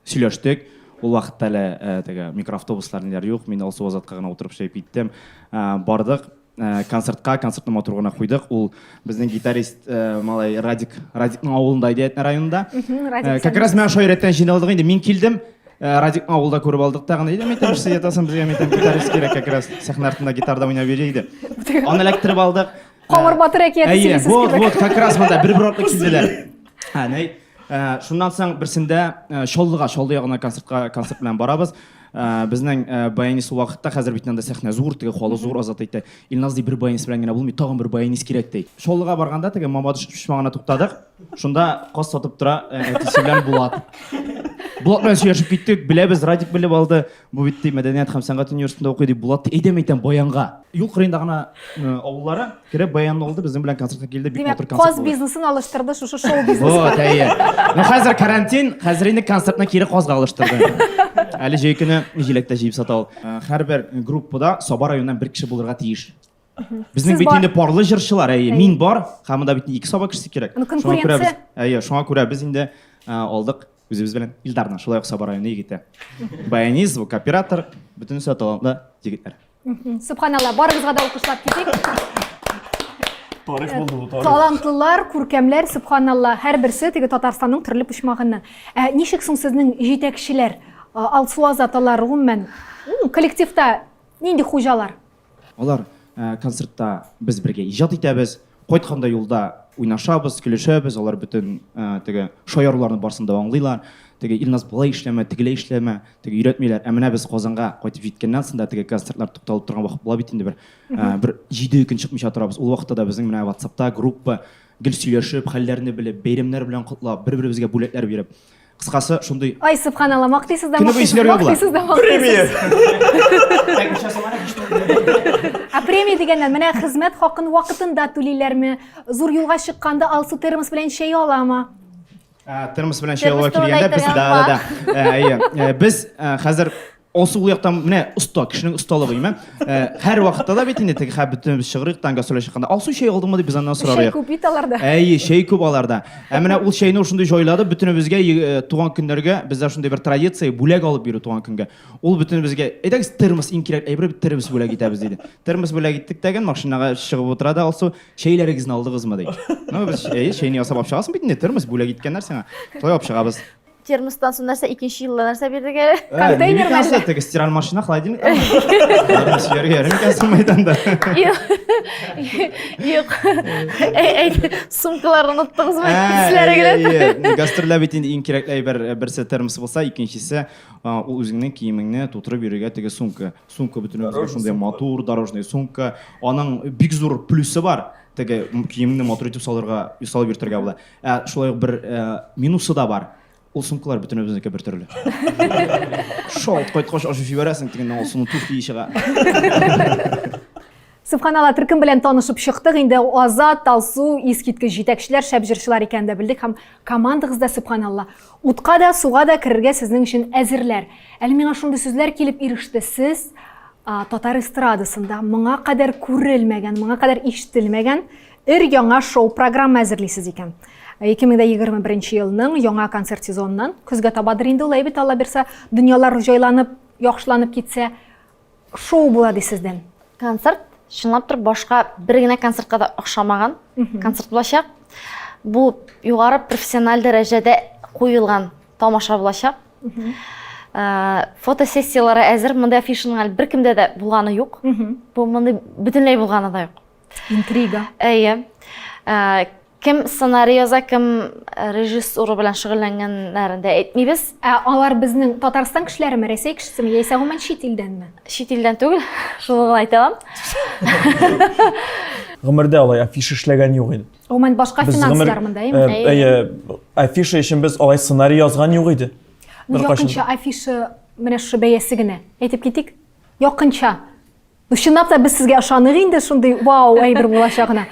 Сөйләштек. Ул вакытта әле теге микроавтобуслар ниләр юк. Мин Алсу Азатка гына утырып чыгып киттем. Бардык концертка, концертны матур гына куйдык. Ул безнең гитарист малай Радик, Радикның авылында иде Әтнә районында. Как раз менә шул рәттән җыйналдык инде. Мин килдем. Радикның авылда күреп алдык тагын. Әйдә, мәйтәм, сез ятасың, безгә мәйтәм, гитарист кирәк как раз. Сәхнә артында гитарда уйнап йөри иде. Аны эләктереп алдык. Камыр батыр әкияте сөйлисез кебек. Вот, вот, как раз монда бер-бер артлы килделәр. Ә, нәй, шуннан соң берсендә Чаллыга, Чаллы ягына концертка, концерт белән барабыз. Безнең баянист ул вакытта, хәзер бит анда сәхнә зур, теге халык зур, Азат әйтте. Илназ ди, бер баянист белән генә булмый, тагын бер баянист кирәк ди. Чаллыга барганда теге Мамадыш почмагына туктадык. Шунда каз сатып тора әтисе белән Булат. Булат белән сөйләшеп киттек, беләбез, Радик белеп алды. Бу бит ди мәдәният һәм сәнгать университетында укый ди. Булат ди, әйдә мәйтәм баянга. Юл кырыенда гына авыллары кереп баянны алды, безнең белән концертка килде, бик матур концерт. Каз бизнесын алыштырды шушы шоу бизнеска. Вот, әйе. Ну хәзер карантин, хәзер инде концертны кире казга алыштырды. Әле җәй көне җиләк тә җыеп сата ул. Һәрбер группада Саба районыннан бер кеше булырга тиеш. Безнең бит инде парлы җырчылар, әйе, мин бар, һәм монда бит ике Саба кешесе кирәк. Ну, конкуренция. Әйе, шуңа күрә без инде алдык үзебез белән Илдарны, шулай ук Саба районы егете. Баянист, звукооператор, бөтенесе талантлы егетләр. Субханалла, барыгызга да алкышлап китик. Тарих булды бу, тарих. Талантлылар, күркәмләр, субханалла, һәрберсе теге Татарстанның төрле почмагыннан. Ә ничек соң сезнең җитәкчеләр, Алсу Азат алар гомумән, коллективта нинди хуҗалар? Алар концертта без бергә иҗат итәбез, кайтканда юлда уйнашабыз, көлешәбез, алар бөтен теге шаяруларны барысын да аңлыйлар. Теге Илназ болай эшләмә, тегеләй эшләмә, теге өйрәтмиләр. Ә менә без Казанга кайтып җиткәннән соң да теге концертлар тукталып торган вакыт була бит инде бер. Бер 7 көн чыкмыйча торабыз. Ул вакытта да безнең менә WhatsAppта группа. Гел сөйләшеп, хәлләрне белеп, бәйрәмнәр белән котлап, бер-беребезгә бүләкләр биреп. Кыскасы, шундый Ай, субханалла, мактыйсыз да Көне буе мактыйсыз, сөйләргә була. мактыйсыз да мактыйсыз. Ә премия дигәннән, менә хезмәт хакын вакытында түлиләрме? Зур юлга чыкканда Алсу термос белән чәй аламы? Ә, термос белән чәй Термос алуга килгәндә турында без да да да. Ә, Әйе. Ә, Без ә, хәзер Алсу ул яктан менә оста, кешенең осталыгы, име? Ә, Һәр вакытта да бит инде теге хә бөтенебез чыгырык тан гастрольгә чыкканда, Алсу чәй алдыңмы дип без аннан Чәй сорарык. күп бит аларда. Әйе, чәй күп аларда. Ә менә ул чәйне ул шундый җайлады, бөтенебезгә э, туган көннәргә бездә шундый бер традиция, бүләк алып бирү туган көнгә. Ул бөтенебезгә, әйдәгез термос иң кирәк әйбер, термос бүләк итәбез диде. Термос бүләк иттек тәген, машинага чыгып утыра да Алсу, чәйләрегезне алдыгызмы ди. Ну, без әйе, чәйне ясап алып чыгасың бит инде, термос бүләк иткәннәр сиңа. Шулай алып чыгабыз. Термостан соң нәрсә, икенче елда нәрсә бирдек әле? Контейнер мәллә? Теге стираль машина, холодильник. Сөйләргә ярый микән соң мәйданда? Юк. Әй, сумкаларны оныттыгызмы? Исләре генә. Гастрольдә бит инде иң кирәкле әйбер берсе термос булса, икенчесе ул үзеңнең киемеңне тутырып йөрергә теге сумка. Сумка бөтенебезгә шундый матур дорожный сумка. Аның бик зур плюсы бар. Теге киемеңне матур итеп салырга, салып йөртергә була. Ә шулай ук бер минусы да бар. Ул сумкалар бөтенебезнеке бер төрле. Шалт кайткач ачып җибәрәсең, тегеннән ул суның туфли чыга. Субханалла, төркем белән танышып чыктык. Инде Азат, Алсу, искиткеч җитәкчеләр, шәп җырчылар икәнен дә белдек һәм командагыз да субханалла. Утка да, суга да керергә сезнең өчен әзерләр. Әле миңа шундый сүзләр килеп иреште. Сез татар эстрадасында моңа кадәр күрелмәгән, моңа кадәр ишетелмәгән өр-яңа шоу-программа әзерлисез икән. 2021 елның яңа концерт сезоныннан көзгә табадыр инде ул, әйбәт Алла бирсә, дөньялар җайланып, яхшыланып китсә, шоу була ди сездән. Концерт чынлап торып башка бер генә концертка да охшамаган концерт булачак. Бу югары профессиональ дәрәҗәдә куелган тамаша булачак. Э, фотосессияләре әзер, мондай афишаның әле беркемдә дә булганы юк. Бу мондый бөтенләй булганы да юк. Интрига. Әйе. Э, кем сценарий яза, кем э, режиссура белән шөгыльләнгәннәрен дә әйтмибез. Ә алар безнең Татарстан кешеләреме, Рәсәй кешесеме, яисә гомумән чит илдәнме? Чит илдән түгел, шуны гына әйтә алам. Гомердә алай афиша эшләгән юк иде. Гомумән башка финанслар монда, әйеме? Э, әйе, афиша өчен без алай сценарий язган юк иде. Ну, якынча афиша менә шушы бәясе генә. Әйтеп китик. Якынча. Ну, чынлап та без сезгә ышаныйк инде шундый вау әйбер булачагына.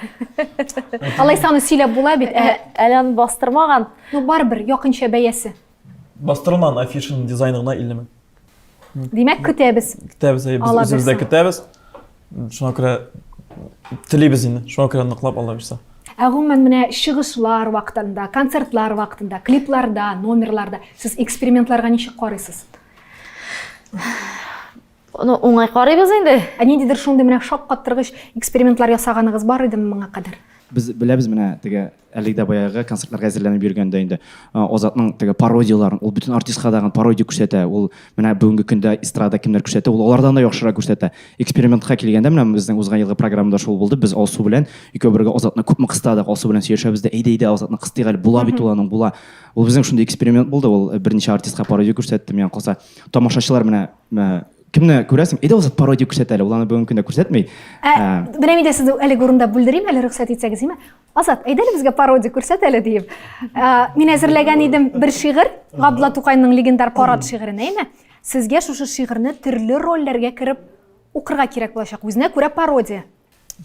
Алайса аны сөйләп була бит. Ә, әле аны бастырмаган. Ну, барыбер якынча бәясе. Бастырылмаган афишаның дизайны гына 50 мең. Димәк, көтәбез. Көтәбез, әйе, без үзебез дә көтәбез. Шуңа күрә телибез инде. Шуңа күрә ныклап Алла бирсә. Ә гомумән менә чыгышлар вакытында, концертлар вакытында, клипларда, номерларда сез экспериментларга ничек карыйсыз? Ну, уңай карыйбыз инде. Ә ниндидер шундый менә шаккаттыргыч экспериментлар ясаганыгыз бар идеме моңа кадәр? Без беләбез менә теге әлеге дә баягы концертларга әзерләнеп йөргәндә инде Азатның теге пародияларын, ул бөтен артистка дагын пародия күрсәтә. Ул менә бүгенге көндә эстрада кемнәр күрсәтә, ул алардан да яхшырак күрсәтә. Экспериментка килгәндә менә безнең узган елгы программада шул булды. Без Алсу белән икәү бергә Азатны күпме кыстадык. Алсу белән сөйләшәбез дә, әйдә, әйдә, Азатны кыстыйк әле, була бит ул аның, була. Ул безнең шундый эксперимент булды, ул берничә артистка пародия күрсәтте, миңа калса, тамашачылар менә Кемне күрәсең? Әйдә узат пародия күрсәт әле. Ул аны бүгенге көндә күрсәтми. Ә, менә мин дә сезне әлеге урында бүлдерим әле, рөхсәт итсәгез, име? Азат, әйдә әле безгә пародия күрсәт әле диеп. Ә, мин әзерләгән идем бер шигырь, Габдулла Тукайның легендар Парад шигырен, әйме? Сезгә шушы шигырьне төрле рольләргә кереп укырга кирәк булачак. Үзенә күрә пародия.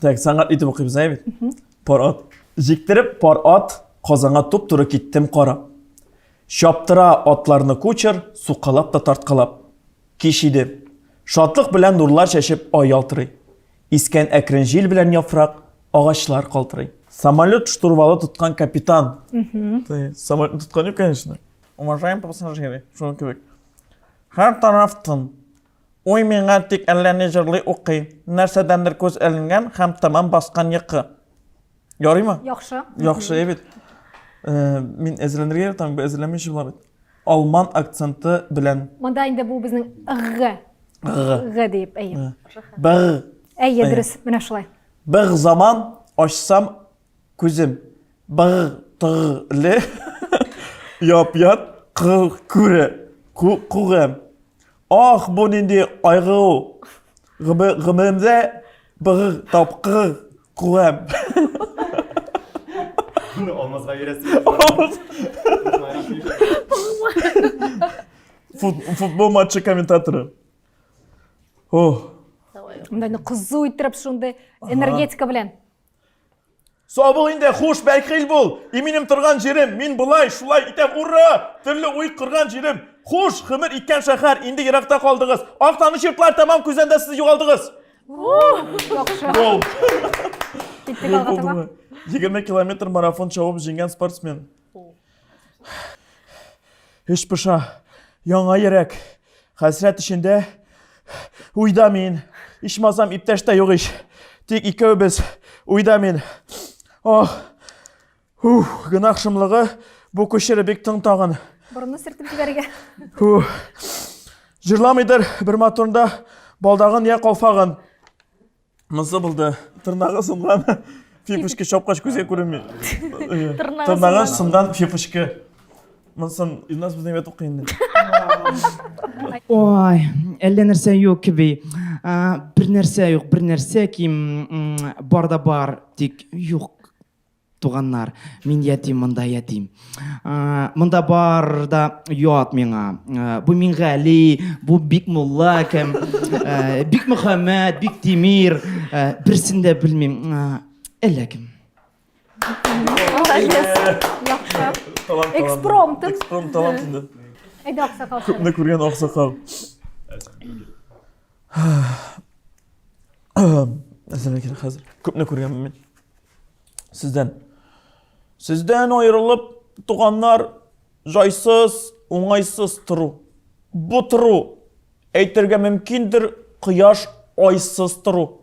Так, сәнгать итеп укыйбыз, әйе бит? Пар ат. Җиктереп пар ат, Казанга туп-туры киттем карап. Чаптыра атларны кучер, сукалап та тарткалап. Кич иде. Шатлык белән нурлар чәчеп ай ялтырый. Искән әкрен җил белән яфрак, агачлар калтырый. Самолет штурвалы тоткан капитан. Самолетны тоткан юк, конечно. Уважаемые пассажиры, шуның кебек. Һәр тараф тын. Уй миңа тик әллә ни җырлый укый. Нәрсәдәндер күз эленгән һәм тәмам баскан йокы. Ярыймы? Яхшы. Яхшы, әйбәт. Э, мин әзерләнергә яратам, бу әзерләнмичә була бит. Алман акценты белән. Монда инде бу безнең г. Г. Г диеп, әйе. Б. Әйе, дөрес, менә шулай. Бер заман ачсам күзем. Бер төрле яп-ят кыр күрә. Күрәм. Ах, бу нинди айгыру! Гомеремдә бер тапкыр күрәм. Алмазга бирәсез. Футбол матчы комментаторы. О. Монда инде кызу иттереп шундый энергетика белән. Сау бул инде, хуш, бәхил бул. И минем торган җирем, мин болай, шулай итәм, ура! Төрле уй кырган җирем. Хуш, гомер иткән шәһәр, инде еракта калдыгыз. Ак таныш йортлар тәмам күздән дә сез югалдыгыз. Яхшы. Гол. Киттек алга таба. 20 километр марафон чабып җиңгән спортсмен. Эш пыша, яңа йөрәк. Хәсрәт эчендә уйда мин. Ичмасам иптәш тә юк ич. Тик икәүбез уйда мин. Ох, ух, гөнаһ шомлыгы бу күчере бик тың тагын. Борынны сөртеп җибәрергә. Фух. Җырламыйдыр бер матурында балдагын я калфагын. Монысы булды. Тырнагы сынган фипочка чапкач күзгә күренми. Тырнагы сынган фипочка. Монысын Илназ безнең әйбәт укый инде. Ой, әллә нәрсә юк кеби. Бер нәрсә юк, бер нәрсә ким бар да бар, тик юк Туганнар, мин ятим, монда ятим. Монда бар да ят миңа. Бу Мингали, бу Бикмулла кем, Бикмөхәммәт, Биктимир, берсен дә белмим. Әллә кем. Молодец. Яхшы. Экспромт. Экспромт талант инде. Әйдә, аксакал. Күпне күргән аксакал. Әзерлек хәзер. Күпне күргәнмен мин. Сездән. Сездән аерылып, туганнар, җайсыз, уңайсыз тору. Бу тору, әйтергә мөмкиндер, кояш айсыз тору.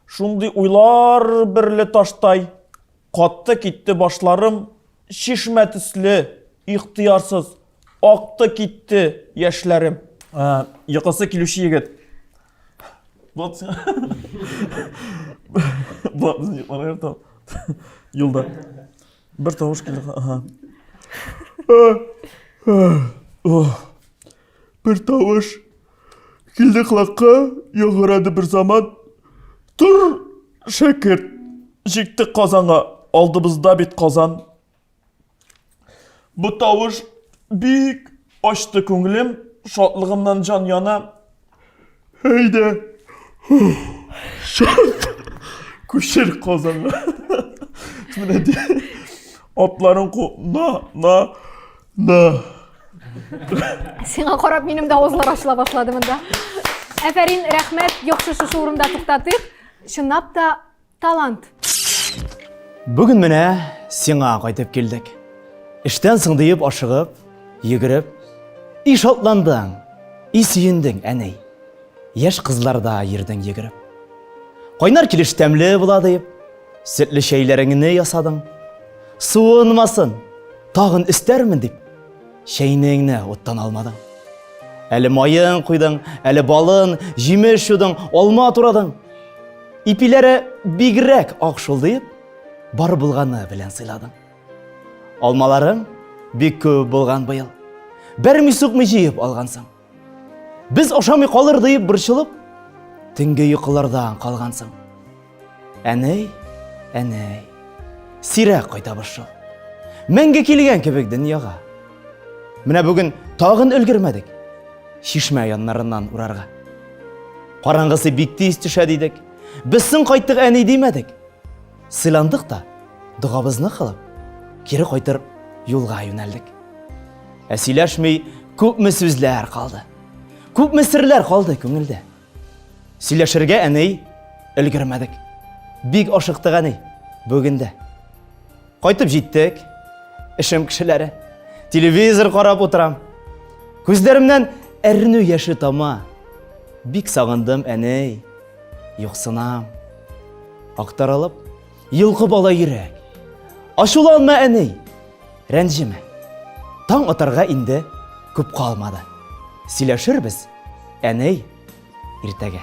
Шундый уйлар берле таштай, катты китте башларым, чишмә төсле, ихтыярсыз, акты китте яшьләрем. Йокысы килүче егет. Булат сиңа. Булат безне йокларга ярата. Юлда. Бер тавыш килде. Ага. Бер тавыш килде колакка, яңгырады бер заман. Тор, шәкерт, җиктек Казанга, алдыбызда бит Казан. Бу тавыш бик ачты күңелем, шатлыгымнан җан яна. Әйдә, шат, күчер Казанга. Менә ди, атларын ку, на, на, на. Сиңа карап минем дә авызлар ачыла башлады монда. Әфәрин, рәхмәт, яхшы шушы урында туктатыйк. Чынлап та Талант. Бүген менә сиңа кайтып килдек. Эштән соң диеп ашыгып, йөгереп, и шатландың, и сөендең, әней. Яшь кызларда йөрдең йөгереп. Кайнар килеш тәмле була диеп, сөтле чәйләреңне ясадың. Суынмасын, тагын өстәрмен дип, чәйнеңне уттан алмадың. Әле маен куйдың, әле балын, җимеш юдың, алма турадың. Ипиләре бигрәк ак шул диеп, бар булганы белән сыйладың. Алмаларың бик күп булган быел. Бәрми сукмый җыеп алгансың. Без ашамый калыр диеп борчылып, төнге йокылардан калгансың. Әней, әней, сирәк кайтабыз шул. Мәңге килгән кебек дөньяга. Менә бүген тагын өлгермәдек. Чишмә яннарыннан урарга. Караңгысы бик тиз төшә дидек. Без соң кайттык әни димәдек. Сыйландык та, догабызны кылып, кире кайтыр юлга юнәлдек. Ә сөйләшми күпме сүзләр калды. Күпме серләр калды күңелдә. Сөйләшергә әни өлгермәдек. Бик ашыктык әни бүген дә. Кайтып җиттек. Эшем кешеләре. Телевизор карап утырам. Күзләремнән әрнү яше тама. Бик сагындым, әней. Юксынам. Актарылып, йолкып ала йөрәк. Ачуланма, әней. Рәнҗемә. Таң атарга инде күп калмады. Сөйләшербез, әней, иртәгә.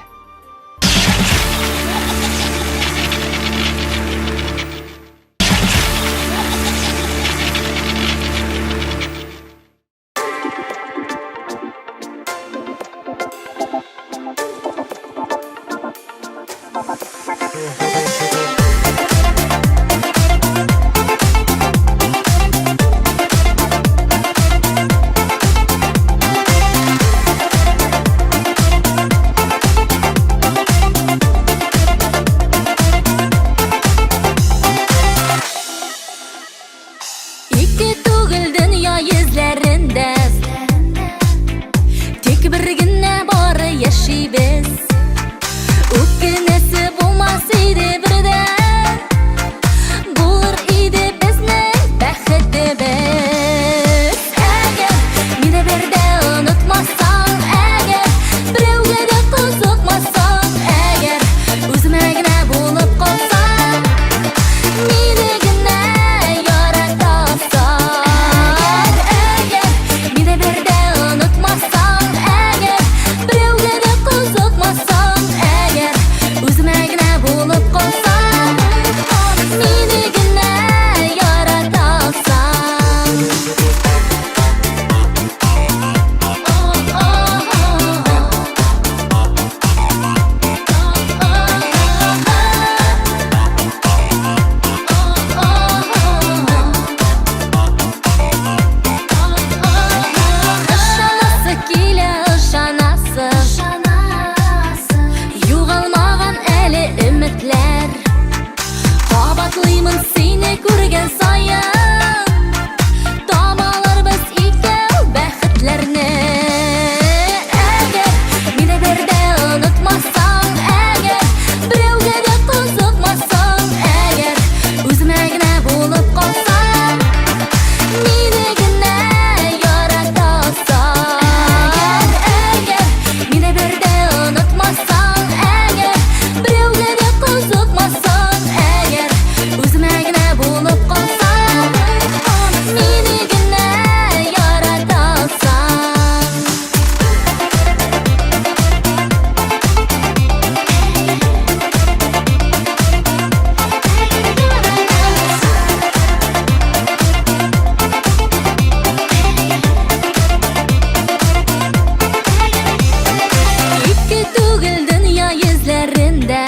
күзләрендә.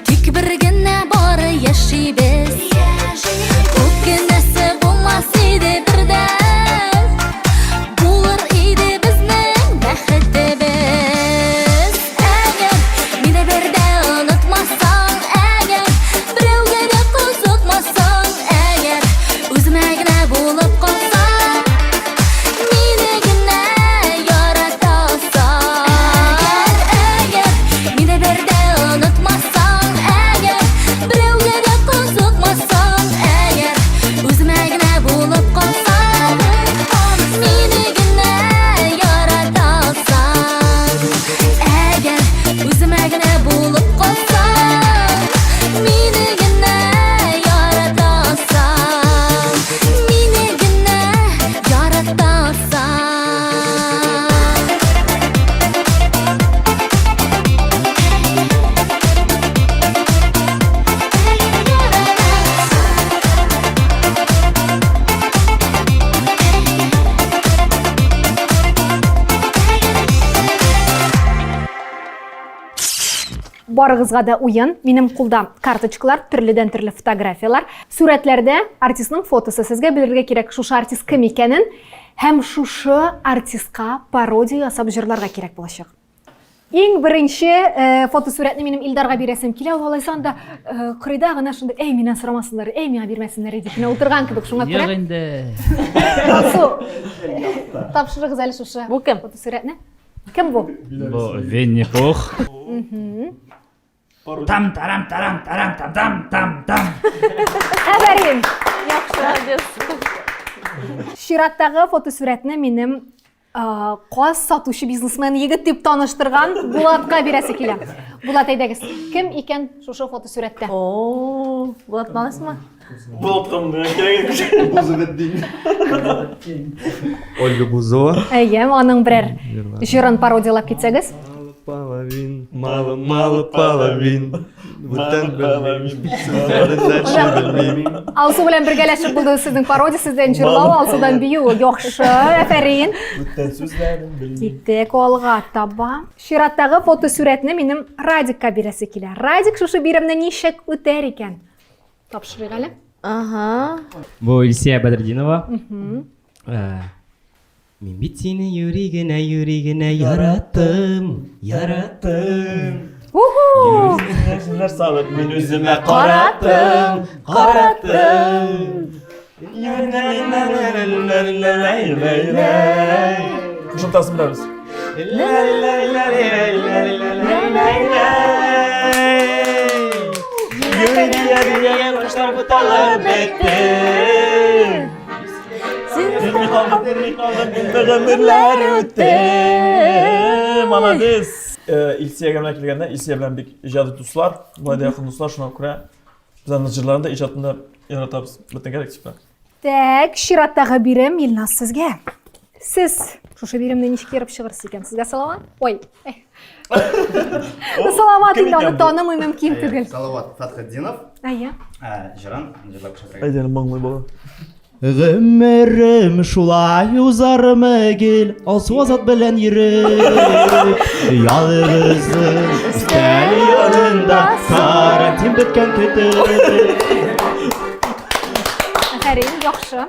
Тик бер генә бары яшибез. Үкенәсе булмас иде бердән. Булыр иде безнең бәхетебез. Әгәр мине бер дә онытмасаң, әгәр берәүгә дә кызыкмасаң, әгәр үземә генә булып калсаң, мине генә ярата алсаң. Әгәр, әгәр мине бер дә онытмасаң, әгәр берәүгә дә кызыкмасаң, әгәр үземә генә булып калсаң, мине генә ярата алсаң. Әгәр үземә генә булып калсаң, мине генә ярата алсаң, мине генә ярата алсаң. Барыгызга да уен. Минем кулда карточкалар, төрледән төрле фотографияләр. Сурәтләрдә артистның фотосы. Сезгә белергә кирәк шушы артист кем икәнен һәм шушы артистка пародия ясап җырларга кирәк булачак. Иң беренче э, фотосурәтне минем Илдарга бирәсем килә. Ул алайса анда э, кырыйда гына шунда, әй, миннән сорамасыннар, әй, миңа бирмәсеннәр дип кенә утырган кебек. Шуңа күрә. Юк инде. Алсу, тапшырыгыз әле шушы. Бу кем? Фотосурәтне. Кем бу? Бу Винни Пух. Там тарам тарам тарам там там там там. Афәрин. Яхшы. Молодец. Чираттагы фотосурәтне минем каз сатучы бизнесмен егет дип таныштырган Булатка бирәсе килә. Булат, әйдәгез. Кем икән шушы фотосурәттә? О, Булат малайсыңмы? Булатка монда кирәк. Бузоветдин. Ольга Бузова. Әйе, аның берәр җырын пародияләп китсәгез. Мало половин, мало, мало половин. Бүтән белмим. Дальше белмим. Алсу белән бергәләшеп булды сезнең пародия, сездән җырлау, Алсудан бию. Яхшы, афәрин. Бүтән сүзләрен белмим. Киттек алга таба. Чираттагы фотосурәтне минем Радикка бирәсе килә. Радик шушы биремне ничек үтәр икән? Тапшырыйк әле. Ага. Бу Илсия Бәдретдинова. Э, Мин бит сине юри генә, юри генә яраттым, яраттым. Уху! Сүзләр салып мин үземә Караттым, караттым. Кушымтасын беләбез. Кошлар буталып бетте. Гомерләр үтте. Молодец. Илсиягә менә килгәндә, Илсия белән бик иҗади дуслар, болай да якын дуслар, шуңа күрә без аның җырларын да, иҗатын да яратабыз. Бөтен коллектив белән. Так, чираттагы бирем Илназ сезгә. Сез шушы биремне ничек ерып чыгырсыз икән? Сезгә Салават? Ой. Ну, Салават инде аны танымый мөмкин түгел. Салават Фатхетдинов. Әйе. Җырын җырлап күрсәтергә. Әйдә, моңлы бала. Гомерем шулай узармы гел Алсу Азат белән йөреп Ялгызым өстәл янында Карантин беткән көтеп Афәрин, яхшы.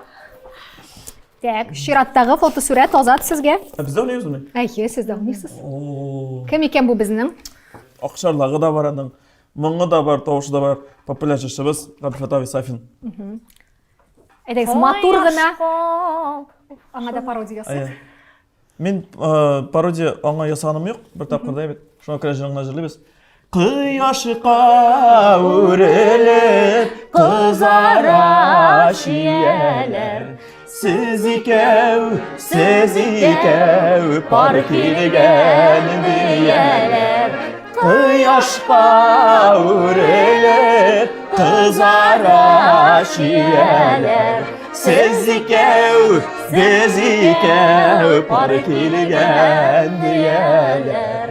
Так, чираттагы фотосурәт Азат сезгә. Ә без дә уйныйбызмы? Әйе, сез дә уйныйсыз. Кем икән бу безнең? Акчарлагы да бар аның, моңы да бар, тавышы да бар. Популяр җырчыбыз Габделфәтах абый Сафин. Әйдәгез, матур гына. Аңа да пародия ясыйк. Мин э, пародия аңа ясаганым юк, бер тапкыр да бит. Шуңа күрә җырын гына җырлыйбыз. Кояшка үрелеп кызара чияләр. Сез икәү, сез икәү пар килгән дияләр. Кояшка үрелеп кызара чияләр. Сез икәү, без икәү пар килгән дияләр.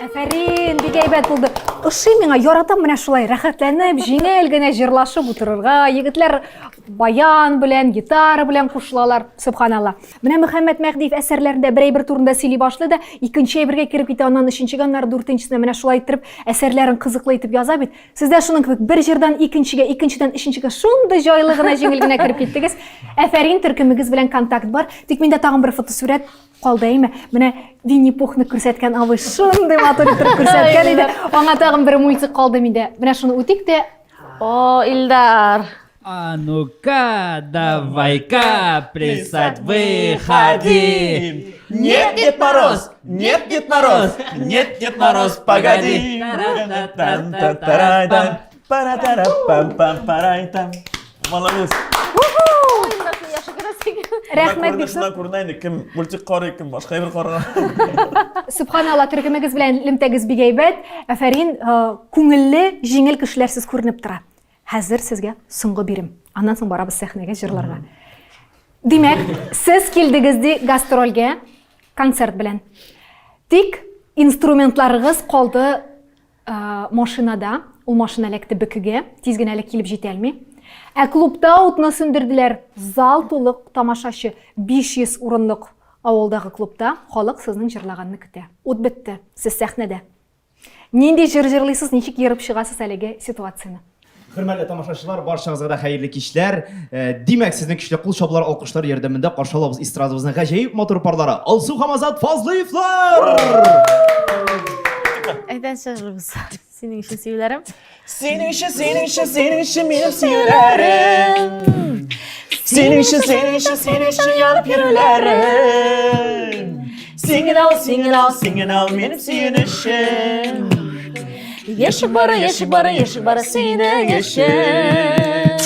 Әфәрин, бик әйбәт булды. Ошый миңа, яратам менә шулай рәхәтләнеп, җиңел генә җырлашып утырырга. Егетләр баян белән, гитара белән кушылалар. Сөбханалла. Менә Мөхәммәт Мәһдиев әсәрләрендә бер әйбер турында сөйли башлый да, икенче әйбергә кереп китә, аннан өченчегә, аннары дүртенчесенә. Менә шулай иттереп әсәрләрен кызыклы итеп яза бит. Сез дә шуның кебек бер җырдан икенчегә, икенчедән өченчегә шундый җайлы гына, җиңел генә кереп киттегез. Әфәрин, төркемегез белән контакт бар. Тик миндә тагын бер фотосурәт калды, әйме? Менә Винни Пухны күрсәткән абый шундый матур итеп күрсәткән иде. Аңа тагын бер мультик калды миндә. Менә шуны үтик тә. О, Илдар. А ну-ка, давай-ка, плясать выходи. Нет, Дед Мороз, нет, Дед Мороз, нет, Дед Мороз, погоди. Молодец. Рәхмәт бик зур. Күренә инде, кем мультик карый, кем башка әйбер караган. Сөбханалла, төркемегез белән элемтәгез бик әйбәт. Афәрин, күңелле, җиңел кешеләр сез күренеп тора. Хәзер сезгә соңгы бирем. Аннан соң барабыз сәхнәгә җырларга. Димәк, сез килдегез ди гастрольгә концерт белән. Тик инструментларыгыз калды машинада. Ул машина эләкте бөкегә, тиз генә әле килеп җитә алмый. Ә клубта утны сүндерделәр. Зал тулы тамашачы, 500 урынлык авылдагы клубта халык сезнең җырлаганны көтә. Ут бетте, сез сәхнәдә. Нинди җыр җырлыйсыз, ничек ерып чыгасыз әлеге ситуацияне? Хөрмәтле тамашачылар, барчагызга да хәерле кичләр. Димәк, сезнең көчле кул чабулар, алкышлар ярдәмендә каршы алабыз эстрадабызның гаҗәеп матур парлары Алсу һәм Азат Фазлыевлар! Әйдә, чыгыгыз. Синең өчен сөюләрем. Синең өчен, синең өчен, синең өчен минем сөюләрем. Синең өчен, синең өчен, синең өчен янып йөрүләрем. Син генә ул, син генә ул, син генә ул минем сөенечем. Яшек бары, яшек бары, яшек бары синең өчен.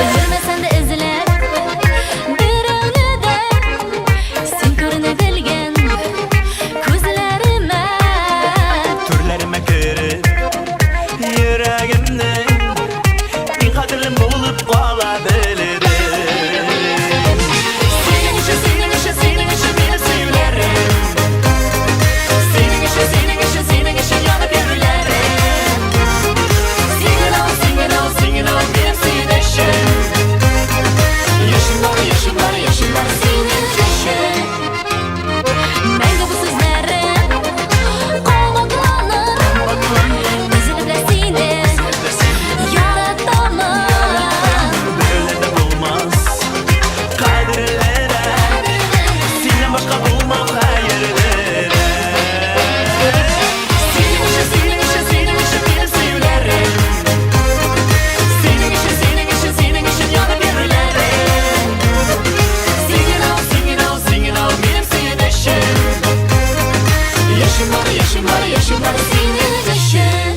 Йөрмәсәң дә эзләп берәүне дә, син күренә белгән күзләремә. Түрләремә кереп, йөрәгемнең иң кадерле булып кала белерем. Синең өчен, синең өчен, синең өчен минем сөюләрем. Синең өчен, синең өчен, синең өчен янып йөрүләрем. Син генә ул, син генә ул, син генә ул минем сөенечем. Яшим бары, яшим бары, яшим бары синең өчен. Мәңге бу сүзләрем кабатланыр. Өзелеп лә сине яратамын. Берәүләр дә булмас кадерлерәк, синнән башка булмау хәерлерәк. Синең өчен, синең өчен, синең өчен минем сөюләрем. Синең өчен, синең өчен, синең өчен янып йөрүләрем. Син генә ул, син генә ул, син генә ул минем сөенечем. Яшим бары, яшим бары, яшим бары синең өчен.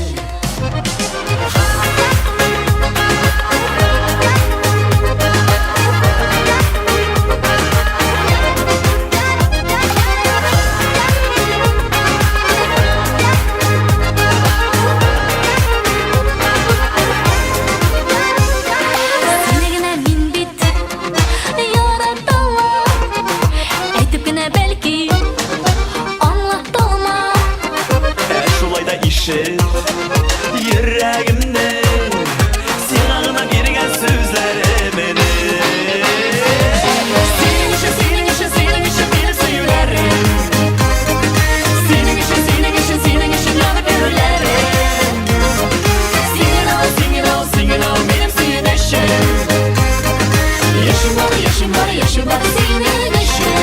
Сине генә мин бит яратам. Әйтеп кенә бәлки аңлаталмам. Ә шулай да ишет йөрәгемнең сиңа гына биргән сүзләремне. Синең өчен, синең өчен, синең өчен минем сөюләрем. Синең өчен, синең өчен, синең өчен янып йөрүләрем. Син генә ул, син генә ул, син генә ул минем сөенечем. Яшим бары, яшим бары, яшим бары синең өчен.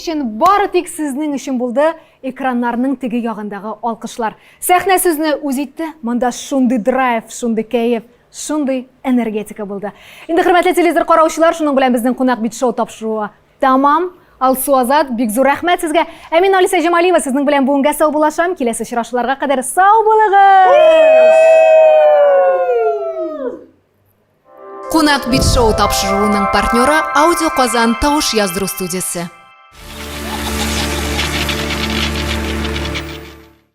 өчен, бары тик сезнең өчен булды экраннарның теге ягындагы алкышлар. Сәхнә сүзне үз итте, монда шундый драйв, шундый кәеф, шундый энергетика булды. Инде хөрмәтле телевизор караучылар, шуның белән безнең Кунак бит шоу тапшыруы тәмам. Алсу Азат, бик зур рәхмәт сезгә. Ә мин Алиса Җамалиева сезнең белән бүгенгә саубуллашам. Киләсе очрашуларга кадәр сау булыгыз! Кунак бит шоу тапшыруының партнеры Аудио Казан тавыш яздыру студиясе.